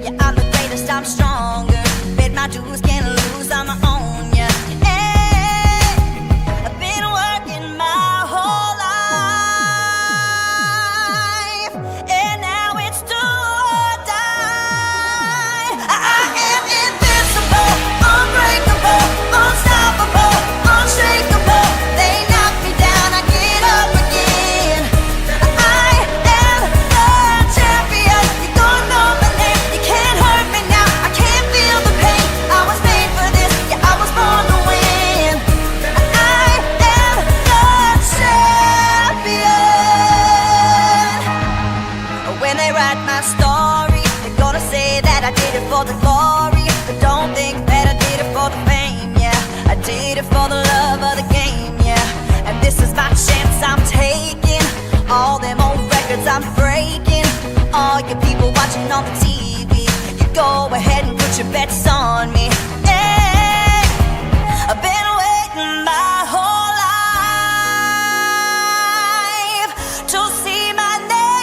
Yeah, I'm the greatest, I'm stronger. Bet my dues, can't lose, I'ma own ya. Hey, I've been working my whole life, and now it's do or die. I am invincible, unbreakable, unstoppable, unshakable. They knock me down, I get up again. I am the champion. You're gonna know my name. You can't hurt me now. I can't feel the pain. I was made for this. Yeah, I was born to win. I am the champion. When they write my story, they're gonna say that I did it for the glory. But don't think that I did it for the fame, yeah. I did it for the love of the game, yeah. And this is my chance I'm taking. All them old records I'm breaking. All you people watching on the T V, you go ahead and put your bets on me. Hey, I've been waiting my whole life to see my name.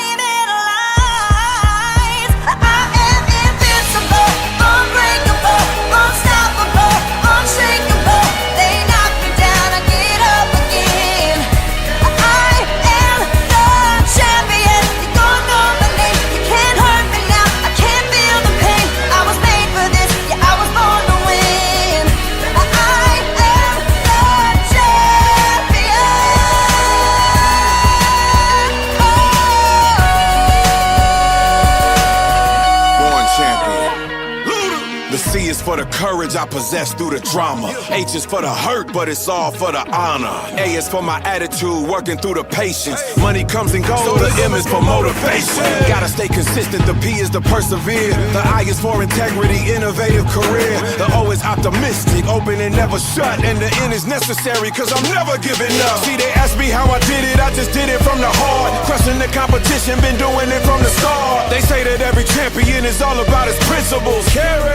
For the courage I possess through the drama. H is for the hurt, but it's all for the honor. A is for my attitude, working through the patience. Money comes and goes, so the M is for motivation. Gotta stay consistent, the P is the persevere. The I is for integrity, innovative career. The O is optimistic, open and never shut. And the N is necessary, cause I'm never giving up. See, they ask me how I did it, I just did it from the heart. Crushing the competition, been doing it from the start. They say that every champion is all about his principles. Carry.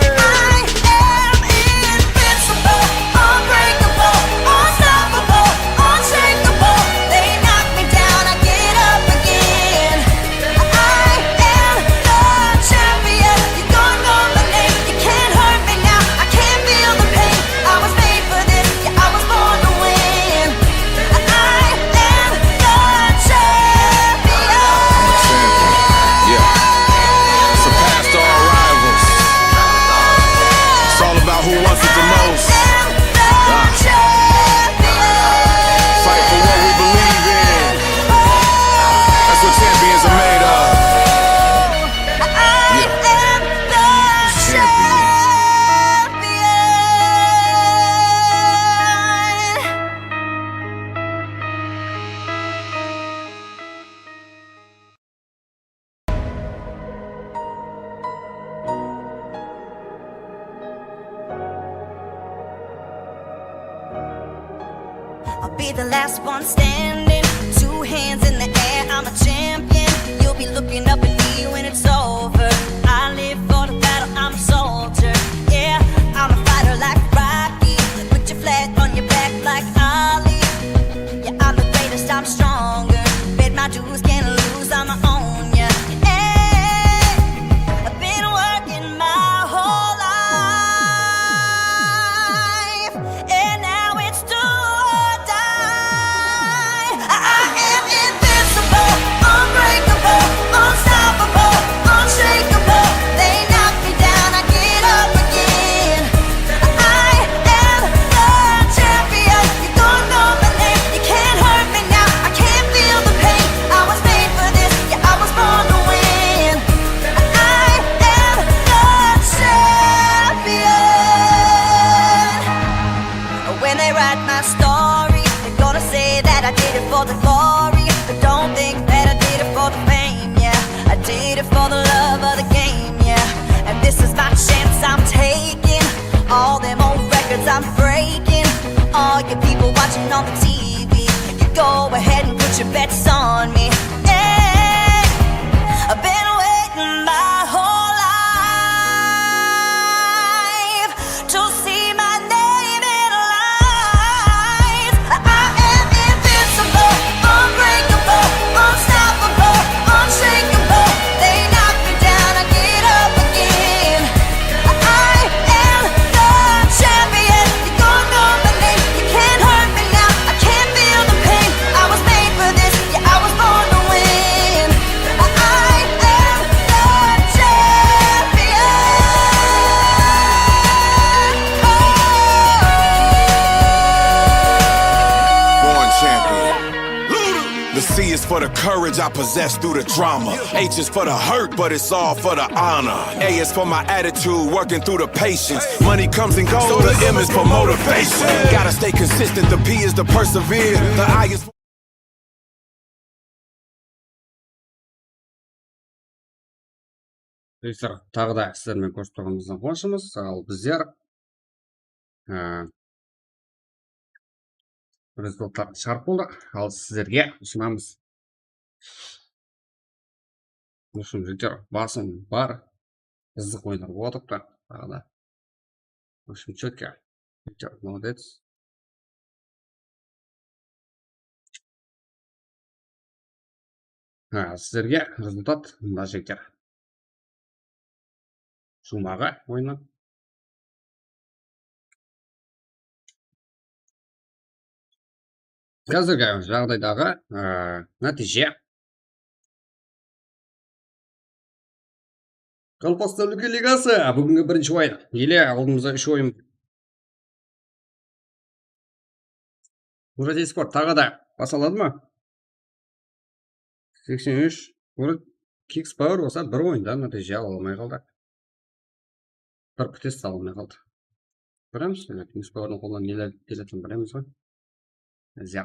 I am invincible, unbreakable, unstoppable, unshakable. They knock me down, I get up again. I am the champion. You don't know my name, you can't hurt me now. I can't feel the pain. I was made for this, yeah, I was born to win. I am the champion. I'm a champion. Yeah. Surpassed all rivals. It's all about who wants it the most. I am the champion. Fight for what we believe in. That's what champions are made of. I am the champion. I'll be the last one standing. Two hands in the air, I'm a champion. You'll be looking up at me when it's over. I live for the battle, I'm a soldier. Yeah, I'm a fighter like Rocky. Put your flag on your back like Ali. Yeah, I'm the greatest, I'm stronger. Bet my dues, can't lose, I'ma own ya. Hey, I've been working my whole life, and now it's do or die. I am invincible, unbreakable, unstoppable, unshakable. They knock me down, I get up again. I am the champion. You don't know my name. You can't hurt me now. I can't feel the pain. I was made for this. Yeah, I was born to win. I am the champion. When they write my story, they're gonna say that I did it for the glory. But don't think that I did it for the fame, yeah. I did it for the love of the game, yeah. And this is my chance I'm taking. All them old records I'm breaking. All you people watching on the T V, you go ahead and put your bets on me. Yeah. I've been waiting my whole life to see my name in lights. I am invincible, unbreakable, unstoppable, unshakable. They knock me down, I get up again. I am the champion. You don't know my name, you can't hurt me now. I can't feel the pain. I was made for this, yeah, I was born to win. I am the champion. Born champion. The C is for the courage I possess through the drama. H is for the hurt, but it's all for the honor. A is for my attitude, working through the patience. Money comes and goes, so the M is for motivation. Gotta stay consistent, the P is the persevere. The I is Do'stlar, taǵı da sizler menen kórisip turǵanımızdan quwanıshımız. Al bizler, e, rezultatlardı shıǵarıp boldıq. Al sizlerge usınamız. В общем, jigitler, basım bar. Qızıq oyınlar bolıp atırıptı taǵı da. В общем, чётко. Jigitler, молодец. Ha, sizlerge rezultat mında, jigitler. Jumaǵa oyını. Házirgi jaǵdaydaǵı, e, nátiyje. Qaraqalpaqstan Úlken ligası, búgingi birinshi oyın. Ele aldımızda úsh oyın. Murat Esport taǵı da basa aladı ma? Seksen úsh. Murat Kiks Power bolsa bir oyında nátiyje ala almay qaldı. Bir putes taǵılmay qaldı. Kóremiz, demek, newspaperdiń qolına neler keletin bilemiz ǵoy. Zya.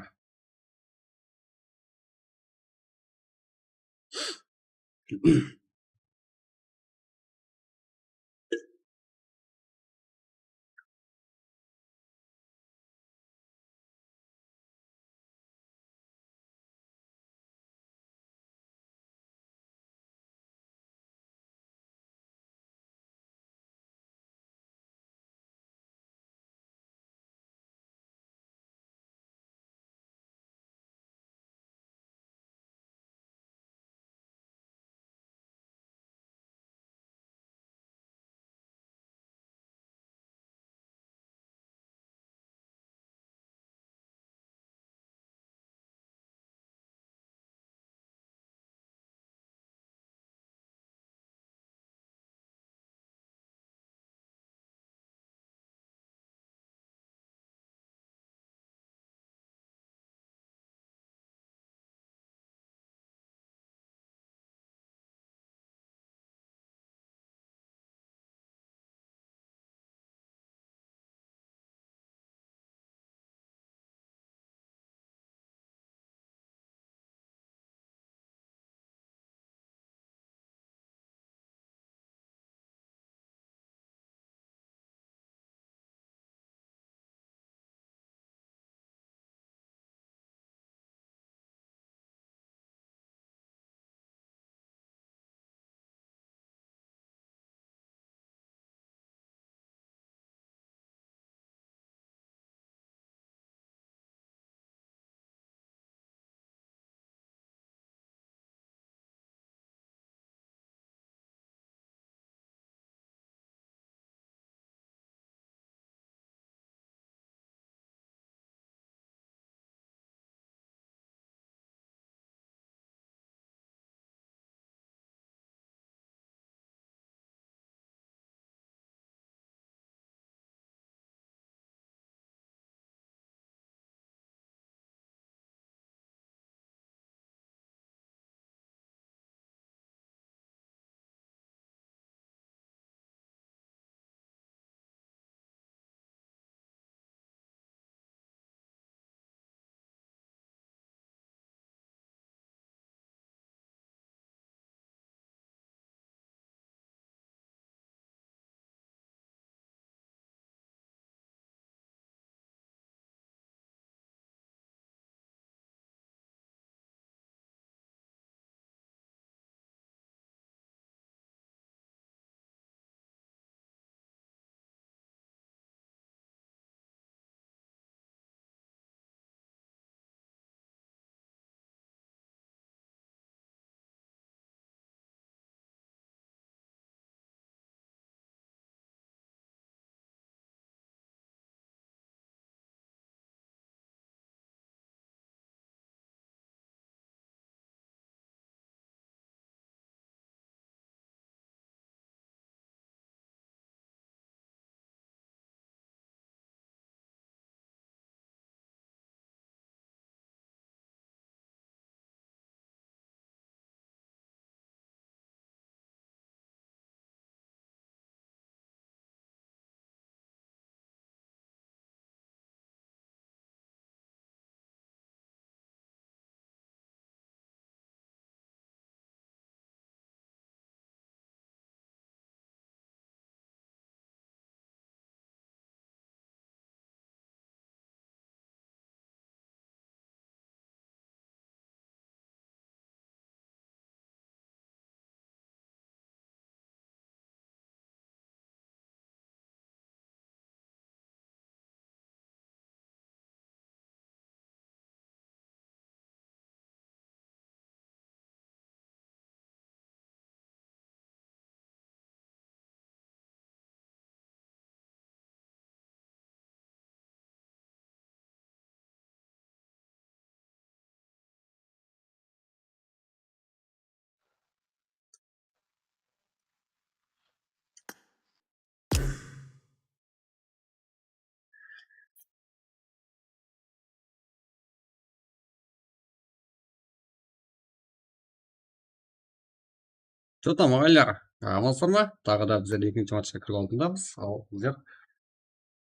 Что там, aǵaylar? Amansızlar ma? Taǵı da bizler ekinshi matchqa kirip aldındamız. Al, bizler.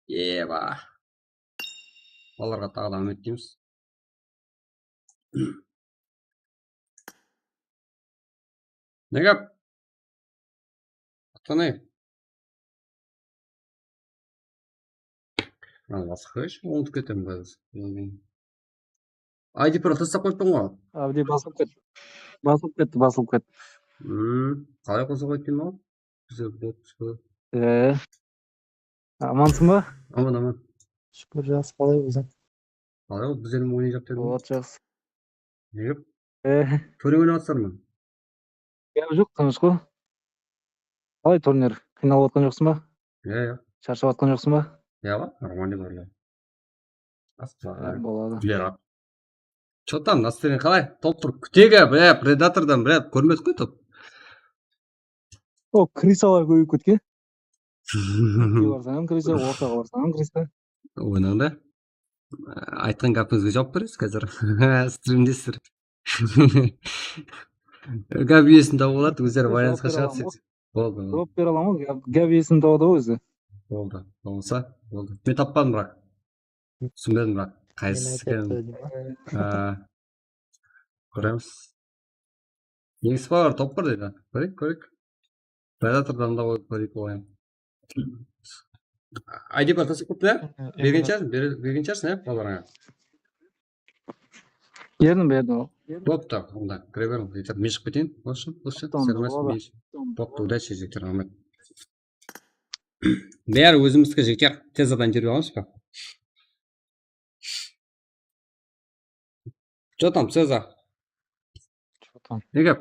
Eba. Balalarǵa taǵı da áwmet deymiz. Ne gáp? Atanay. Al, basqa qoyshı, ulıtıp ketemen házir. I D-parol taslap qoyıppan ǵoy. Avdiy basılıp ketti. Basılıp ketti, basılıp ketti. Hmm, qalay qosa qoydı deymen ǵoy? Bizler bot. Ee, amansıń ba? Aman, aman. Shúkir, jaqsı, qalay óziń? Qalay, bizler oynayjaq dedim. Boladı, jaqsı. Ne gáp? Ee. Turnir oynap atırsań ba? Gáp joq, tınısh ǵo. Qalay turnir? Qıynalıp atqan joqsıń ba? Iya, iya. Sharshap atqan joqsıń ba? Iya ǵo, нормальный boladı. Aspa. Boladı. Kuler aq. Что там, настроение qalay? Top turıp kútege, bля, Predatordan, bля, kórmedik qoy top. O, krisalar kóbeyip ketken. Ústke barsań hám krisa, ortaǵa barsań hám krisa. Oynańda. Aytqan gápińizge juwap beresiz házir. Strimdesizler. Gáp iyesin tawıp aladı, ózleri baylanısqa shıǵadı. Juwap bere alaman ǵo. Boldı, boldı. Juwap bere alaman ǵo, gáp, gáp iyesin tawadı ǵo ózi. Boldı, bolsa, boldı. Men tappadım, biraq. Túsinbedim, biraq. Qaysısı ekenin. Aa, kóremiz. Neńis bar, top bar deydi. Kóreyik, kóreyik. Predatordan da qoyıp kóreyik oǵan. I D-parol taslap qoyıptı, ya? Bergen shıǵarsın, ber-, bergen shıǵarsın, ya, balalarıńa. Berdim, berdim. Boptı, onda kire beriń. Jeter, men shıǵıp keteyin. Bolsın, bolsın. Boptı, onda boladı. Boptı, удачи, jigitler, raxmet. Bári ózimizdiki, jigitler. Tez arada intervyu alamız ba? Что там, Ceza? Что там? Ne gáp?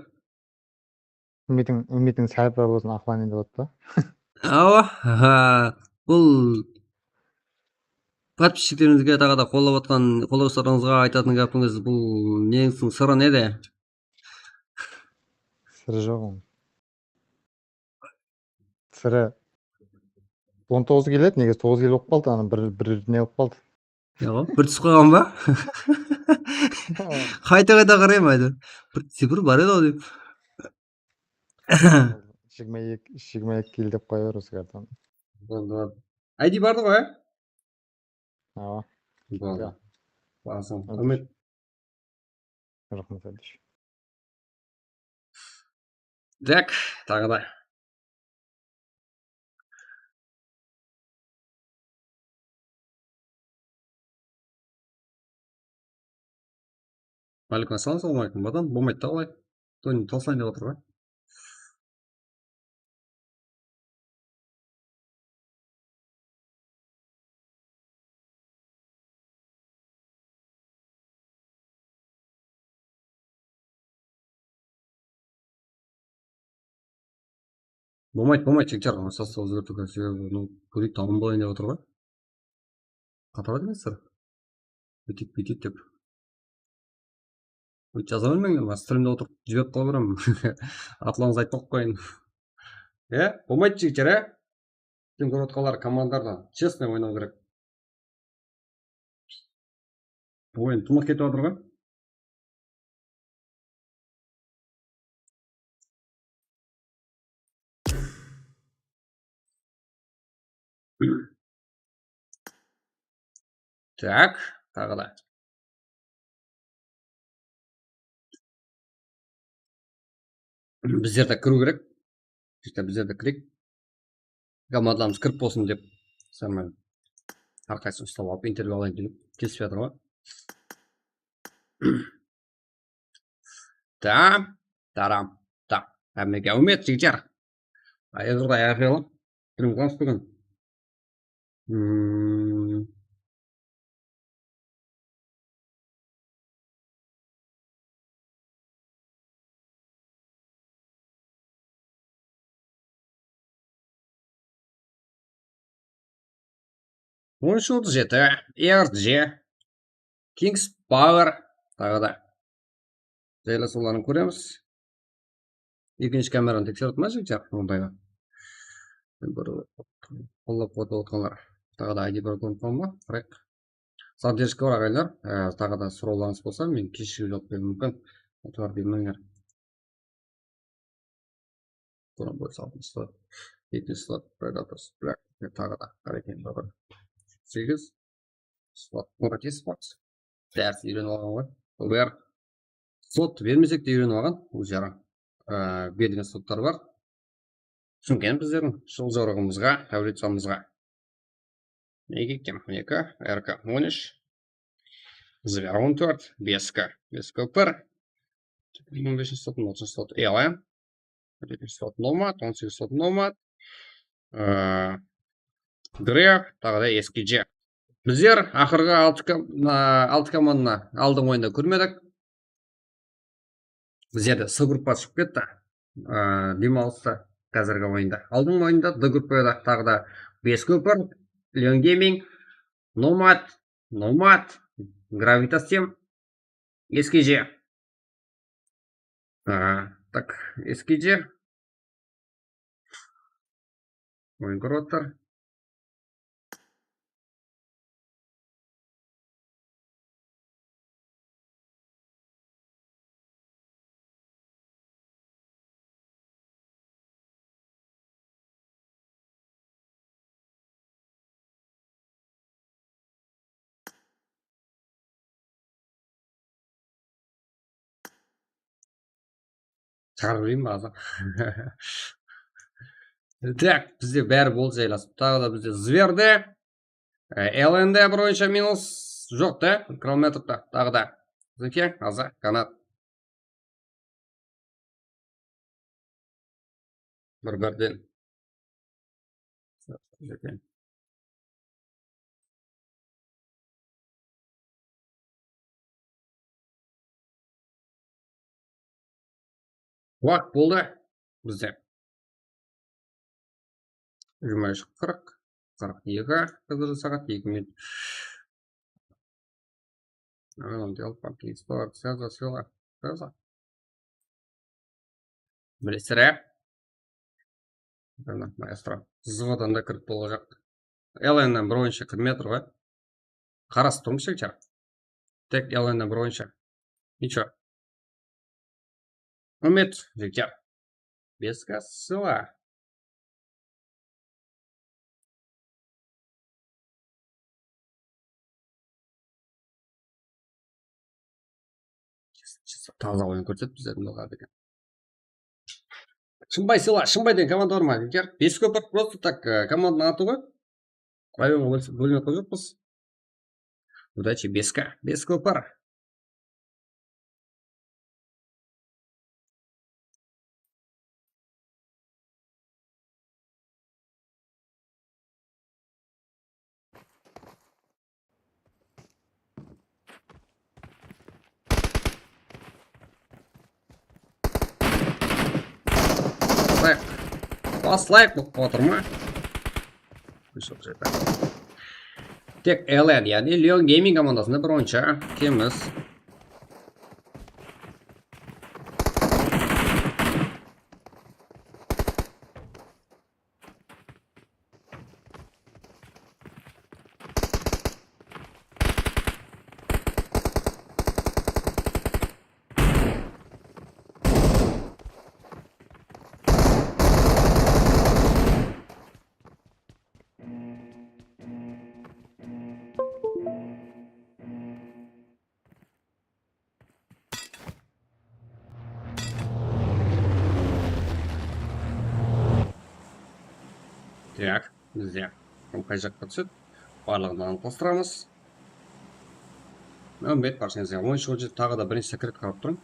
Úmitiń, úmitiń sál-pál bolsın, aqlanayın dep atır da. Awa, ha, bul podpischiklarimizge taǵı da qollap atqan, qollawsızlarıńızǵa aytatın gápińiz, bul neńiziń sırı nede? Sırı joq onıń. Sırı on toǵız keledi, nege toǵız kilo bolıp qaldı, ana bir, bir ne bolıp qaldı. Yaǵo, bir túsip qalǵan ba? Qayta-qayta qarayman, ayda. Bir cifr bar edi-aw dep. Jigirma eki, jigirma eki kilo dep qoya ber usı kartani. Boldı, boldı. I D bardı ǵoy, á? Awa. Boldı. Basıń. Úmit. Raxmet, Adish. Tak, taǵı da. Aleykum assalam, assalawma aleykum, bratан. Bolmaydı da olay. Toyın taslayın dep atır ǵoy. Bolmaydı, bolmaydı, jigitler, sostav ózgertiw kerak, sebebi, ну, kóbeyip tamam bolayın dep atır ǵoy. Qatırǵa demeysizler. Búyteyik, búyteyik dep. Búytip jaza bermeńler, men strimde otırıp jiberip qala beremen. Atlarıńızdı aytpay-aq qoyayın. E, bolmaydı, jigitler, e? Sen kórip atqanlar komandalardan честный oynaw kerek. Oyın tınıq ketip atır ǵoy. Tak, taǵı da. Bizler de kiriw kerek. Bizler de kireyik. Komandalarımız kirip bolsın dep, sonıń menen hár qaysısın uslap alıp intervyu alayın dep kelisip atır ǵoy. Tam, taram, tam. Hámmege áwmet, jigitler. Ayırda ayaqyalap, kirim qılamız búgin. Hmm. On ush otız jeti, R J, Kings Power, taǵı da jaylasıwların kóremiz. Ekinshi kameranı tekserip atırman, jigitler, ondayda. Bir qollap-quwatlap otqanlar. Taǵı da I D bir kórip qalma, qarayıq. Задержка bar, aǵaylar. Á, taǵı da sorawlarıńız bolsa, men keshigip juwap beriwim múmkin. Itibar bermenińler. Bronboi altınshı slot, ekinshi slot, Predators, Black, taǵı da Hurricane bar. Segiz slot, Mortis slot. Dárs úyrenip alǵan ǵoy. Ular slottı bermesek te úyrenip alǵan ózleri. Á, berilgen slotlar bar. Túsingen bizlerdiń jıl jorıǵımızǵa, háwlet sanımızǵa. Nege eken? On eki, R K on úsh, Zver on tórt, bes K, bes K bir, on besinshi slot, on altınshı slot, L M, jetinshi slot, Nomad, on segiz slot, Nomad, ıı, Gref, taǵı da S K J. Bizler aqırǵı altı kom-, ıı, altı komandını aldın oyında kórmedik. Bizlerde S gruppa shıǵıp ketti. Aa, dem alısta házirgi oyında. Aldınǵı oyında D gruppada taǵı da bes Cooper, Leon Gaming, Nomad, Nomad, Gravitas Team, S K J. Aa, tak, S K J. Oyın kórip atır. Shıǵarıp jibereyin be azı? Tak, bizde bári boldı jaylasıp. Taǵı da bizde Zverde, e, L N D bir oyınsha minus joq ta, Krometrda taǵı da. Bizimki azı Kanat. Bir-birden. Waq boldı bizde. Jigirma úsh qırq, qırq eki, házir saat eki minut. Ronaldo, Alpan, Kings, Pollard, Silva, Silva, Silva. Bilesizler, ya? Maestro. Zıvadan da kirip bolajaq. L N nen bir oyınsha kirmey atır ǵoy. Qarasıp turmız, jigitler. Tek L N nen bir oyınsha. Nicho. Umid, jigitler. Beska sıla. Taza oyın kórsetip bizlerdi Noǵar degen. Shımbay sıla, Shımbay degen komanda bar ma, jigitler? Bes Cooper, просто так, e, komandanıń atı ǵoy. Rayonǵa bólse-, bólmey qoyjaqpız. Удачи, bes K, bes Cooper. Baslayıq. Baslayıq bolıp atır ma? Tek L N, yaǵnıy Leon Gaming komandasında bir oyınsha kemimiz. Tak, bizde qay jaqqa túsedi? Barlıǵın anıqlastıramız. Úmmet, barshangızǵa ońayshılıq, taǵı da birinshi sekret qarap turıń.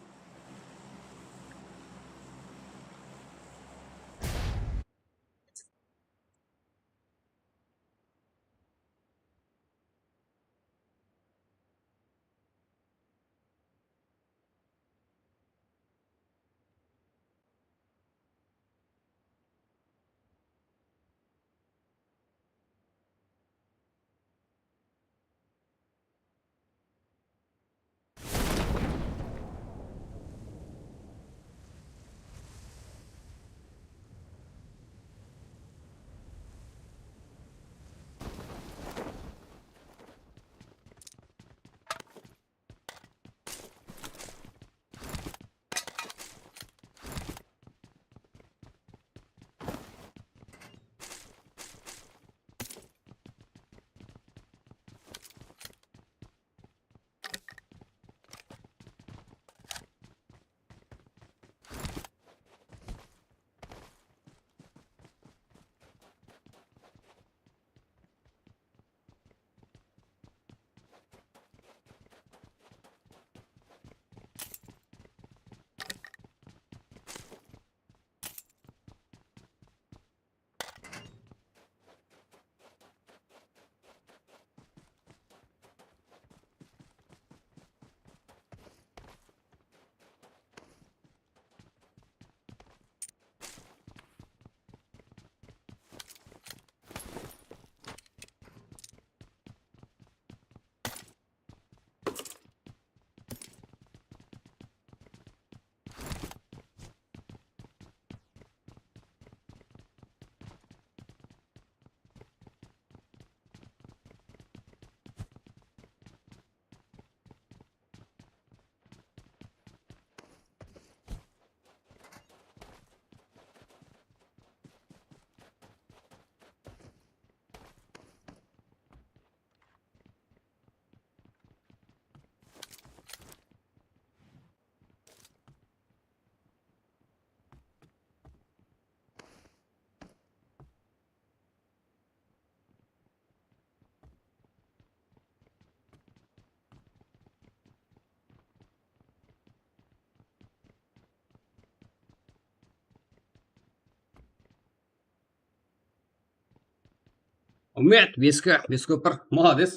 Umet, beske, beskópir, molodec.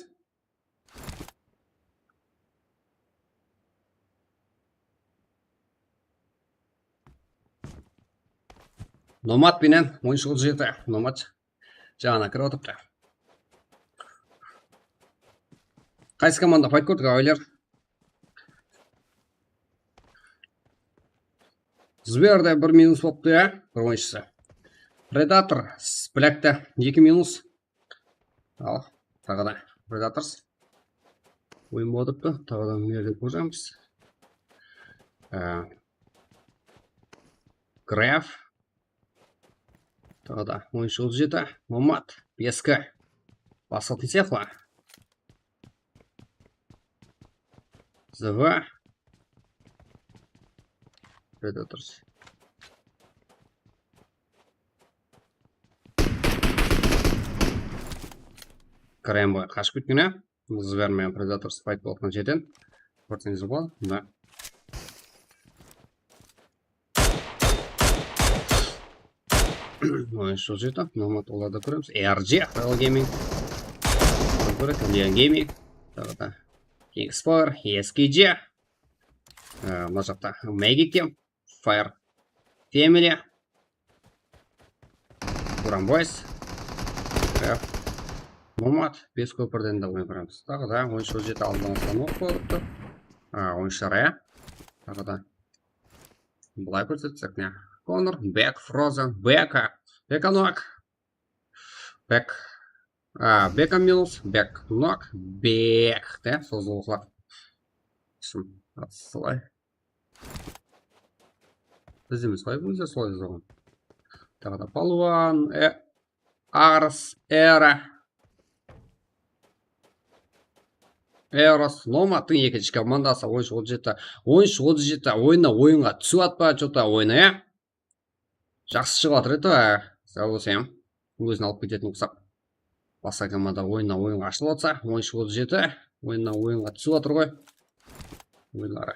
Nomad penen on úsh otız jeti. Nomad jańadan kirip atırıptı. Qaysı komanda fayt kórdik, aǵaylar? Zberde bir minus bolıptı, ya, bir oyınshısı. Predator, Blackte eki minus. Al, taǵı da Predators. Oyın bolıptı, taǵı da mına jerde kóremiz. Ee, Graf. Taǵı da on úsh otız jeti. Nomad, beske. Basıltın sıyaqlı. Zıwa. Predators. Kramboy qashıp ketken, á? Zıbermen Predators fayt bolatqan jerden. Kórseńiz ǵoy, mına. Oyın shıǵıp jeti, Nomad olarda kóremiz. R J, Royal Gaming. Kóre, Leon Gaming. Taǵı da King Spar, S K J. Ee, mına jaqta Magic Team, Fire Family. Duran Boys. Ee, Nomad, beskópirden de oynap baramız. Taǵı da on úsh otız jeti aldın aslan oq qoyıptı. Aa, on úsh ara, ya. Taǵı da Bılay kórsetsek, ne? Connor, Back, Frozen, Beka, Beka Nok, Back, a, Beka Mills, Back Nok, Back, ne? Sozılıqlar. Isım, atı solay. Biz emes, qalay bizde solay yazılǵan. Taǵı da Palwan, e, Ars, Era. Eros, Nomadtıń ekinshi komandası, on úsh otız jeti, on úsh otız jeti, oyna, oyınǵa túsip atpa, что-то oyna, ya? Jaqsı shıǵıp atır edi, á. Sawlısem. Ózin alıp ketetin uqsap. Basqa komanda oyınnan oyınǵa ashılıp atsa, on úsh otız jeti, oyınnan oyınǵa túsip atır ǵoy. Oyınları.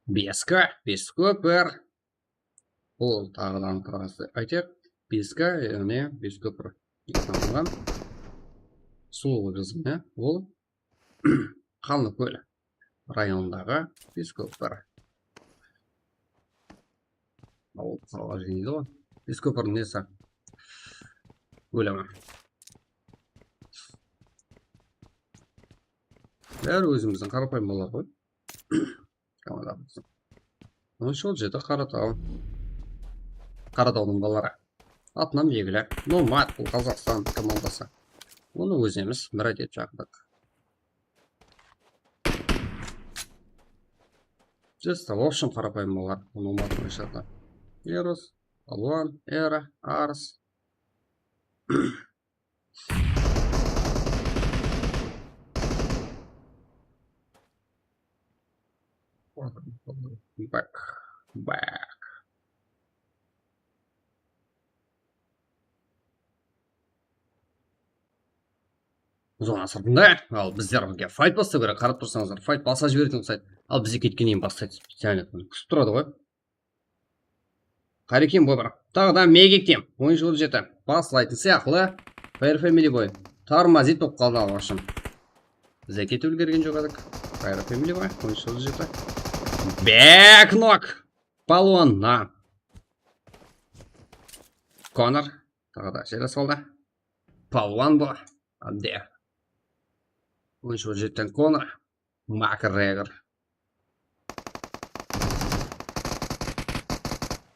Beska, beskópir. Bul taǵı da anıqlamasın aytayıq. Beska, yaǵnıy beskópir. Sulıw qızı, ya, ol Qanlıkól rayonındaǵı beskópir. Awıl, awıl jeydi ǵoy. Beskópirdiń nesi? Ólimi. Bári ózimizdiń qarapayım balalar ǵoy. Komandamız. Onıń jol jedi Qarataw. Qaratawdıń balaları. Atınan belgili. Nomad, bul Qazaqstan komandası. Onı ózimiz mirát etip shaqırdıq. Просто, в общем, qarapayım balalar. Nomad oynadı. Eros, Palwan, Era, Ars. Back, back. Zona sırtında, al bizlerge fayt baslaw kerek. Qarap tursańızlar, fayt basa jiberetin uqsaydı. Al bizler ketkennen keyin baslaydı, специально kútip turadı ǵoy. Qárekem boy bir. Taǵı da Magic Team. On úsh otız jeti. Baslaytın sıyaqlı. Fire Family Boy. Tormozit bolıp qaldı, в общем. Bizler ketip úlgergen joq edik. Fire Family Boy. On úsh otız jeti. Back Knock. Palwan. Na. Connor. Taǵı da jeles qaldı. Palwan bu. Ande. On úsh otız jetiden Connor. Makgregor.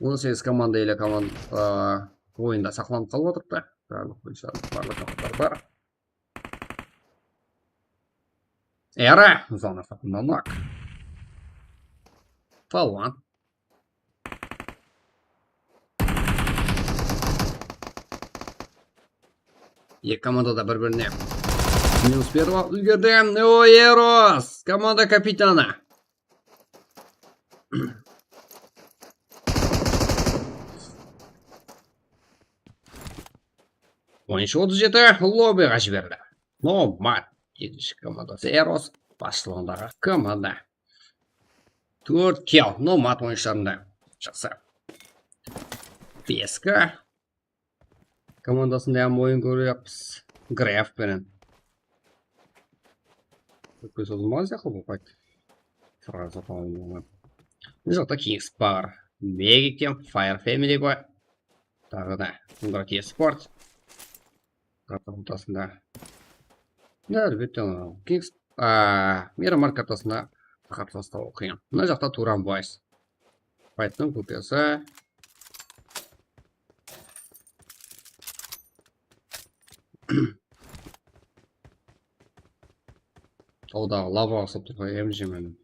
On segiz komanda ele komand-, a, oyında saqlanıp qalıp atırıptı. Barlıq boyınsha barlıq komandalar bar. Era, zona sırtında Nok. Palwan. Eki komanda da bir-birine minus berip úlgerdi. O, Eros, komanda kapitanı. Onınshı otız jeti lobbyǵa jiberildi. Nomad, ekinshi komandası Eros basshılıǵındaǵı komanda. Tórt kill Nomad oyınshılarında. Jaqsı. Beski komandasında hám oyın kórip atırmız. Graf penen. Kópke sozılmaǵan sıyaqlı bul fayt. Sırǵa satalınan. Mına jaqta Kings Power, Magic penen Fire Family bar. Taǵı da Murat Esport. Karta ortasında. Ya, álbette, Kings, a, Miramar kartasında qarsastaw qıyın. Mına jaqta Turan Boys. Fayttıń kopiyası. O da lava uqsap tur ǵoy, M G men.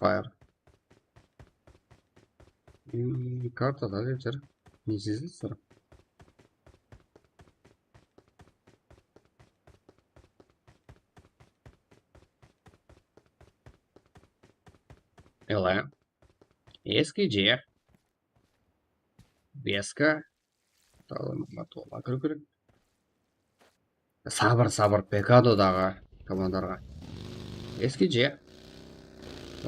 Fire. Hmm, kartada jeter. Ne sezesizler? Ele. Eski C. Beski. Taǵı toǵızǵa kiriw kerek. Sabır, sabır, Pekadodaǵı komandalarǵa. Eski C.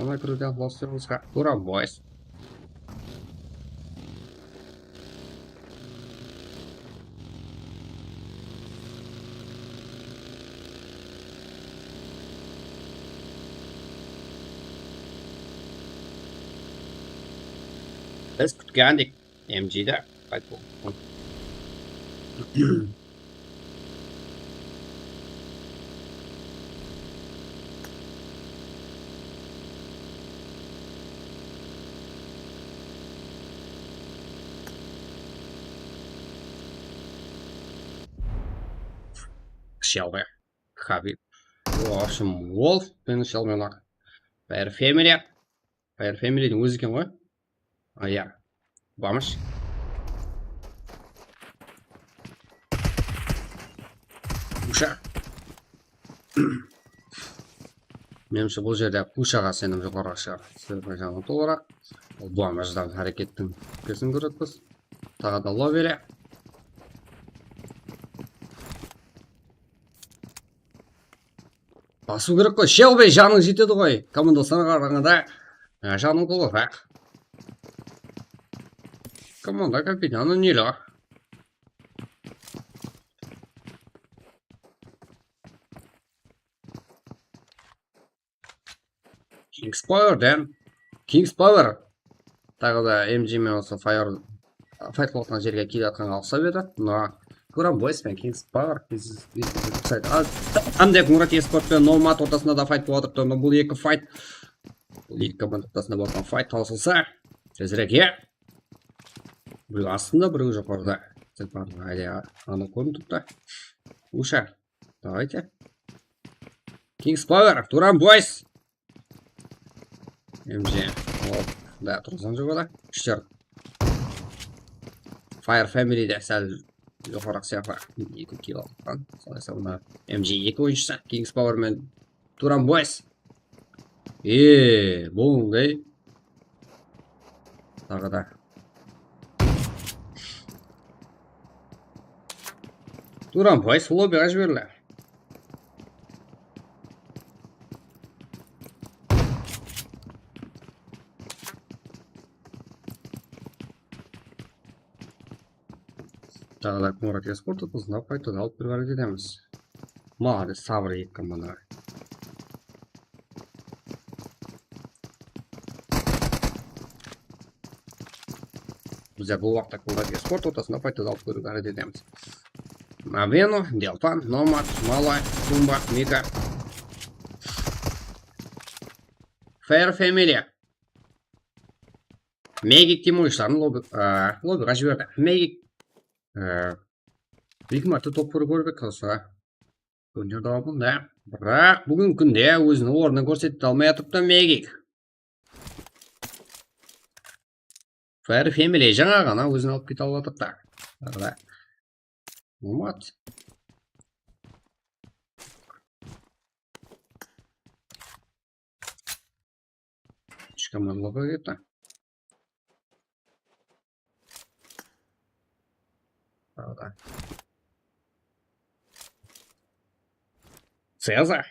Ona kiriwden Los Angelesqa. Turan Boys. Biz kútkendik. M G de qayt boldı. Shelby. Habib. O, в общем, Wolf penen Shelby lar. Fire Family. Fire Familydiń ózi eken ǵoy. A, iya. Bamısh. Pusha. Menimshe, bul jerde Pushaǵa isenim joqarıraq shıǵar. Sebebi jańa tolıwıraq. Ol bamıshtan hárekettiń kesin kóremiz. Taǵı da lobbyde. Basıw kerek ǵoy. Shelby, janıń jetedi ǵoy. Komandasına qaraǵanda, e, janıń tolıwıraq. Komanda kapitanı Nilo. Kings Power, then. Kings Power. Taǵı da M G men usı Fire fayt qılıp atırǵan jerge kelip atqanǵa uqsap edi. Mına Turan Boys penen Kings Power. Andek Murat Esport penen Nomad ortasında da fayt bolıp atırıptı. Bul eki fayt, bul eki komanda ortasında bolıp atırǵan fayt tawsılsa, tezirek, iya. Birew astında, birew joqarıda. Tek barın, ayda, anıq kórinip turıptı. Usha. Давайте. Kings Power, Turan Boys. M G. Hop, da, turǵızǵan joq ola. Úshler. Fire Family de sál joqarıraq sıyaqlı. Eki kill alǵan. Sol esabına M G eki oyınshısı. Kings Power men Turan Boys. Eee, bul qanday? Taǵı da. Turan Boys lobbyǵa jiberildi. Taǵı da Murat Esport ortasında faytı da alıp berip háreket etemiz. Malades, sabır eki komanda. Bizler bul waqıtta Murat Esport ortasında faytı da alıp berip háreket etemiz. Maveno, Delpan, Nomad, Malay, Tumba, Mika. Fair Family. Megik tim oyınshıların lobby, e, lobbyǵa jiberdi. Megik, e, eki márte top bir kórip kalsa. Turnirdin aldında. Biraq búgingi kúnde óziniń ornın kórsete almay atırıptı Megik. Fire Family jańa ǵana ózin alıp kete alıp atırıptı. Arada. Umat. Úsh komanda lobbyǵa ketti. Arada. Ceza.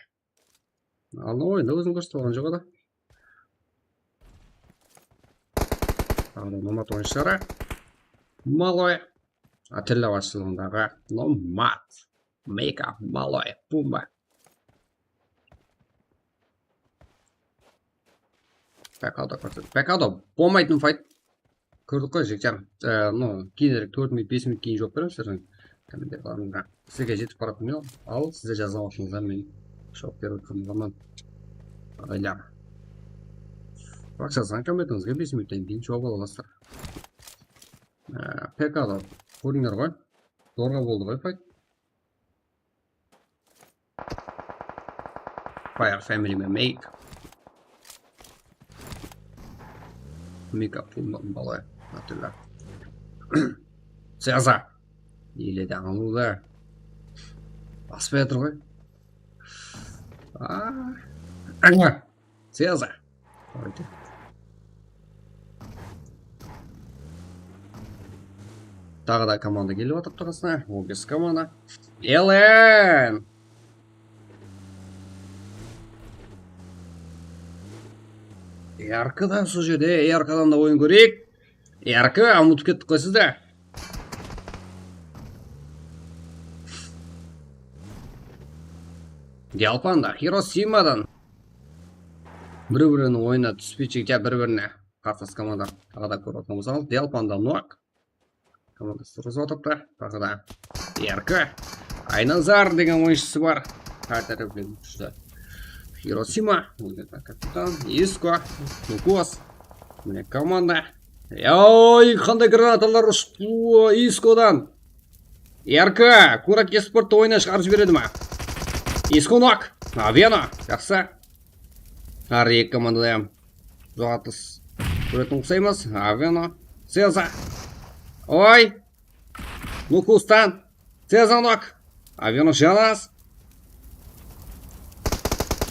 Aldın oyında ózin kórsetip alǵan joq edi. Taǵı da Nomad oyınshıları. Maloy. Atilla basshılıǵındaǵı Nomad. Mega, Maloy, Pumba. Pekado kórset. Pekado bolmaytın fayt. Kórdik qoy, jigitler. E, no, keyinirek tórt minut, bes minut keyin juwap beremiz sizlerdiń kommentariylarıńızǵa. Sizlerge jetip baratın mail, al sizler jazǵan waqtıńızda men juwap berip atırman. Aǵaylar. Biraq jazǵan kommentarińizge bes minuttan keyin juwap ala alasızlar. E, Pekado kórdińler ǵoy. Zorǵa boldı ǵoy fayt. Fire Family me, Make. Mika Pumba, Maloy, Atilla. Ceza. Ele de ańlıwda. Baspay atır ǵoy. Aa. Ceza. Taǵı da komanda kelip atırıptı qasına. On bes komanda. Elen! Erki da sol jerde, Erkidan da oyın kóreyik. Erki, umıtıp kettik qoy sizdi. Dialpanda, Hirosimadan. Bir-biriniń oyınına túspeydi, jigitler, bir-birine. Qarsılas komanda taǵı da kórip atırǵan bolsańız, Dialpanda Nok. Komandası durıs otırıptı. Taǵı da Erki. Aynazar degen oyınshısı bar. Hár tárepten kúshli. Hirosima, kapitan, Isko, Lukos. Mine komanda. Oy, qanday granatalar ushıptı Iskodan. Erki, Kurat esporttı oyına shıǵarıp jiberedi ma? Isko nok. Aveno, jaqsı. Hár eki komanda da ham juwapsız kóretin uqsaymız. Aveno. Ceza. Oy. Nukustan. Ceza nok. Aveno janas.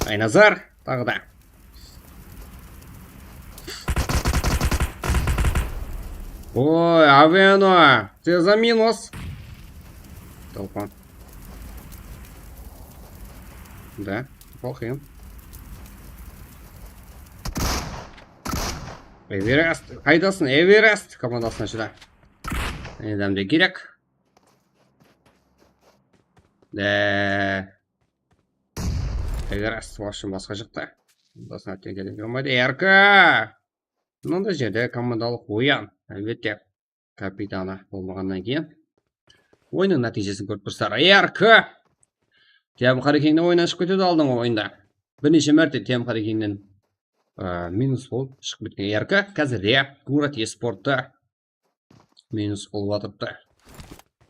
Aynazar. Taǵı da. Oy, Aveno. Ceza minus. Tolpan. Da, neplохо. Everest, qaydasın, Everest komandasına shıda. Adam da kerek. De. Everest, в общем, basqa jaqta. Basına kelgen bolmaydı. Erki. Mınanday jerde komandalıq oyan, álbette. Kapitanı bolmaǵannan keyin oyınnıń nátiyjesin kórip tursızlar. Erki! T M Qarekengnen oynan shıǵıp ketedi aldınǵı oyında. Bir neshe márte T M Qarekengnen, ı, minus bolıp shıǵıp ketken Erki. Házir de Kurat esportta minus bolıp atırıptı.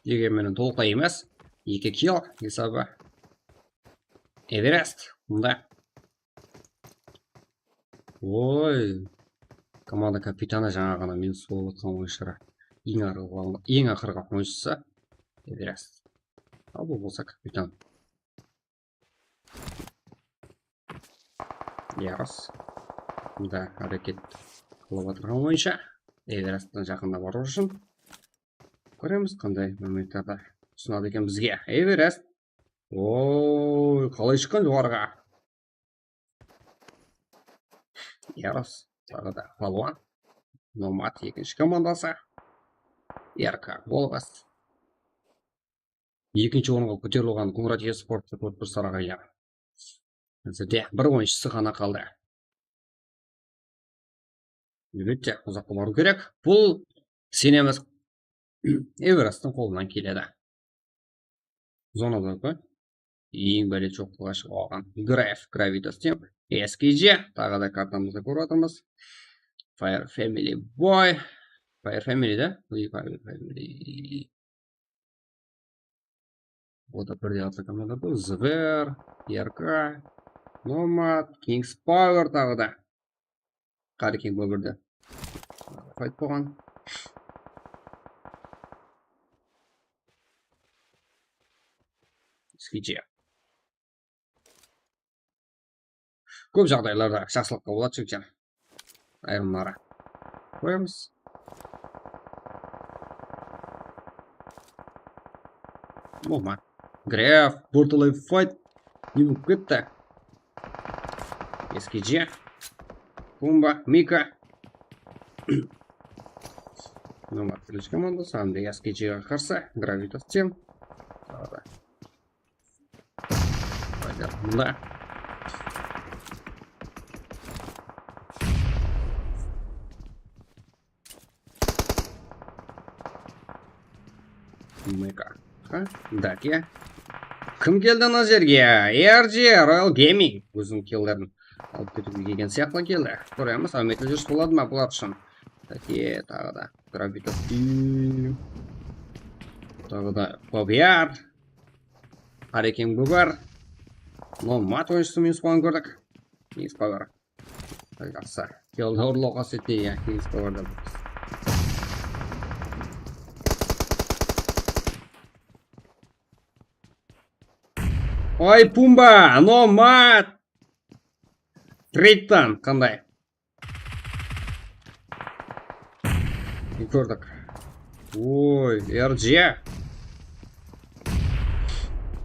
Degen menen tolıqlay emes. Eki kill esabı. Everest. Mında. Oy. Komanda kapitanı jańa ǵana minus bolıp atırǵan oyınshıları. Eń aqırǵı, eń aqırǵı oyınshısı Everest. Al, bul bolsa kapitan. Yaros. Mında háreket qılıp atırǵan oyınsha. Everesttiń jaqınına barıw ushın. Kóremiz, qanday momentlerdi usınadı eken bizge. Everest. Oy, qalay shıqqan joqarıǵa? Yaros, taǵı da palwan. Nomad ekinshi komandası. R K Golbas. Ekinshi orınǵa kóterilgen Kuńırat esporttı kórip tursızlar, aǵaylar. Házirde bir oyınshısı ǵana qaldı. Álbette, uzaqqa barıw kerek. Bul, isenemiz, Everesttiń qolınan keledi. Zonada eń bálet joqlıǵa shıǵıp alǵan Graf, Gravitas dep. S K J, taǵı da kartamızda kórip atırmız. Fire Family Boy. Fire Family da. Fire Family. O da birdey atlı komanda bul. Zver, R K, Nomad, Kings Power taǵı da. Qarekeng bul birde. Fayt bolǵan. S K J. Kóp jaǵdaylarda jaqsılıqqa boladı, jigitler. Ayırımları qoyamız. Bolma. Graf, birtalay fayt. Ne bolıp ketti? S K G. Pumba, Mika. Nomad Village komandası hám de S K G ǵa qarsı Gravitas Team. Taǵı da. Payda mında. Meka. Ha? Dakia. Kim keldi ana jerge? R G Royal Gaming. Óziniń killerin alıp ketiwge kelgen sıyaqlı keldi. Kóremiz, áwmetli júris boladı ma bular ushın? Dakia, taǵı da. Gravitas. Taǵı da Bobiyar. Qarekeń Bóbar. Nomad oyınshısı minus bolǵanın kórdik. Minus Bóbar. Jaqsı. Keldi urlawǵa sete, ya, minus Bóbardan. Oy, Pumba, Nomad. Treyttan qanday? Kórdik. Oy, R G.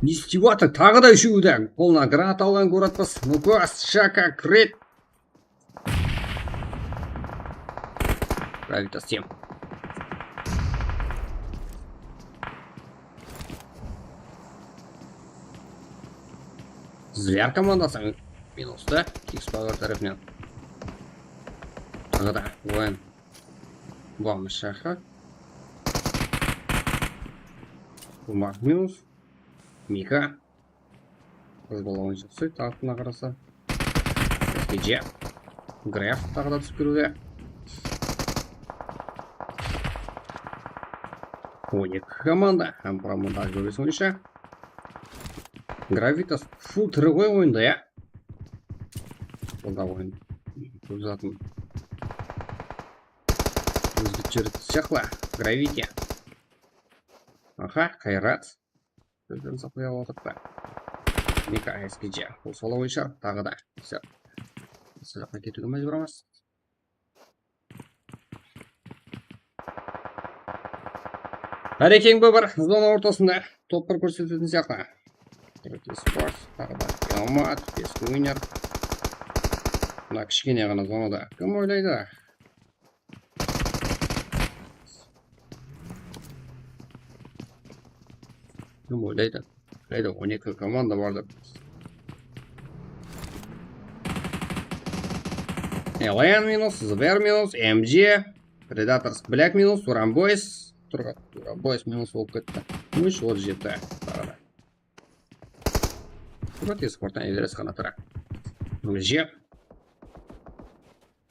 Ne istep atır? Taǵı da úshewi de qolına granata alǵan kórip atırmız. Nukas, Shaka, Kret. Gravitas Team. Zver komandası minusta, Kings Power tárepinen. Taǵı da oyın. Bomba shahı. Bomba minus. Mika. Qız bala oyınshısı, tarafına qarasa. Gece. Graf taǵı da túsip kiriwde. On eki komanda hám quramında Algorist boyınsha. Gravitas full tiri ǵoy oyında, ya. Bunda oyın kóp zatın ózgertip jiberedi sıyaqlı. Gravity. Aha, Qayrat. Sózden saqlay alıp atırıptı. Mika S K G. Bul sola boyınsha taǵı da. Sıyaq-, sıyaqqa ketiwge májbúrmiz. Qarekeń Bóbar zona ortasında top bir kórsetetin sıyaqlı. Sport, taǵı da Nomad, Best Winner. Mına kishkene ǵana zonada kim oylaydı? Kim oylaydı? Qayda on eki komanda bar dep. Alien minus, Zver minus, M G, Predators Black minus, Turan Boys. Turǵan, Turan Boys minus bolıp ketti. Úsh, otız jeti. Taǵı da. Turan T-Sporttan Everest qanatıraq. M G.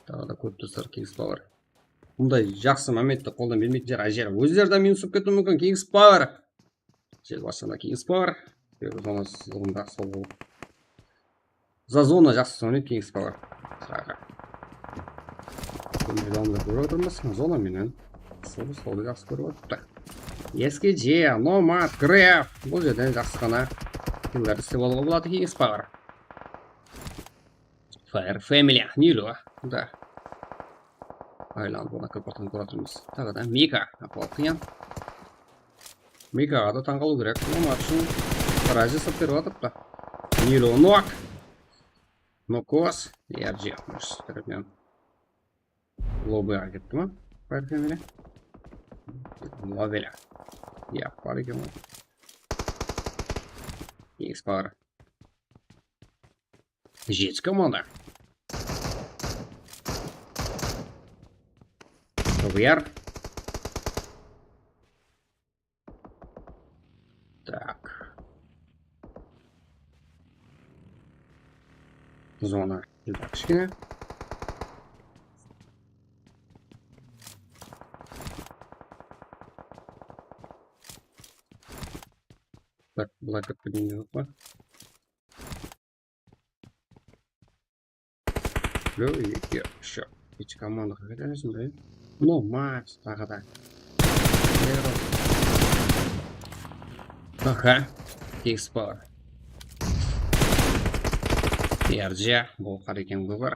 Taǵı da kóp doslar Kings Power. Bunday jaqsı momentti qoldan bermeytinler, ájel ózleri de minus bolıp ketiwi múmkin. Kings Power. Jel basqanda Kings Power. Sebebi zona sızıǵında sol bolıp. Za zona jaqsı oynaydı Kings Power. Sıraqqa. Bul maydanda kórip atırmız. Zona menen sol, soldı jaqsı kórip atırıptı. S K G, Nomad, Graf. Bul jerden jaqsı ǵana killer islep alıwǵa boladı Kings Power. Fire Family, Nilo. Da. Aylanıp, ona kóp atqan kórip atırmız. Taǵı da Mika, ahwal qıyın. Mikaǵa da tań qalıw kerek. Nomad ushın razı sap berip atırıptı. Nilo nok. Nokos. R G, óz tárepinen. Lobbyǵa ketti ma? Fire Family. Lobbyli. Ya, bar eken ǵoy. X bar. Jeti komanda. Q B R. Tak. Zona júdá kishkene. Tak, Black Ops joq pa? Birew, eki, úsh. Eki komanda qayda júrsin be? Nomad taǵı da. Aha. Kings Power. R G, bul Qarekeń Bóbar.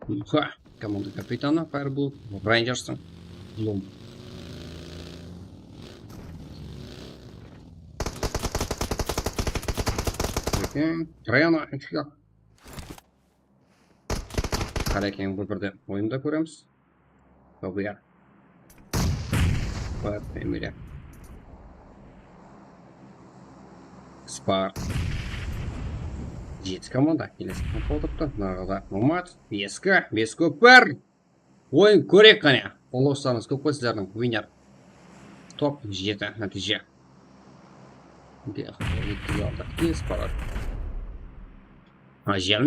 Uha. Komanda kapitanı Fireblood, Rangerstıń Bloom. Eken, Reno, Qarekeń, bul birde oyında kóremiz. Bugger. Bad Emily. Spark. Jeti komanda. Kelesi komanda otırıptı. Mınaǵada Nomad. Beske, beske bir. Oyın kórek qáne. Qollı bolsańız kóp qoy sizlerdiń. Winner. Top jeti nátiyje. Endi aqırǵı etti aldıq. Kes baradı. Ha, jiyalım.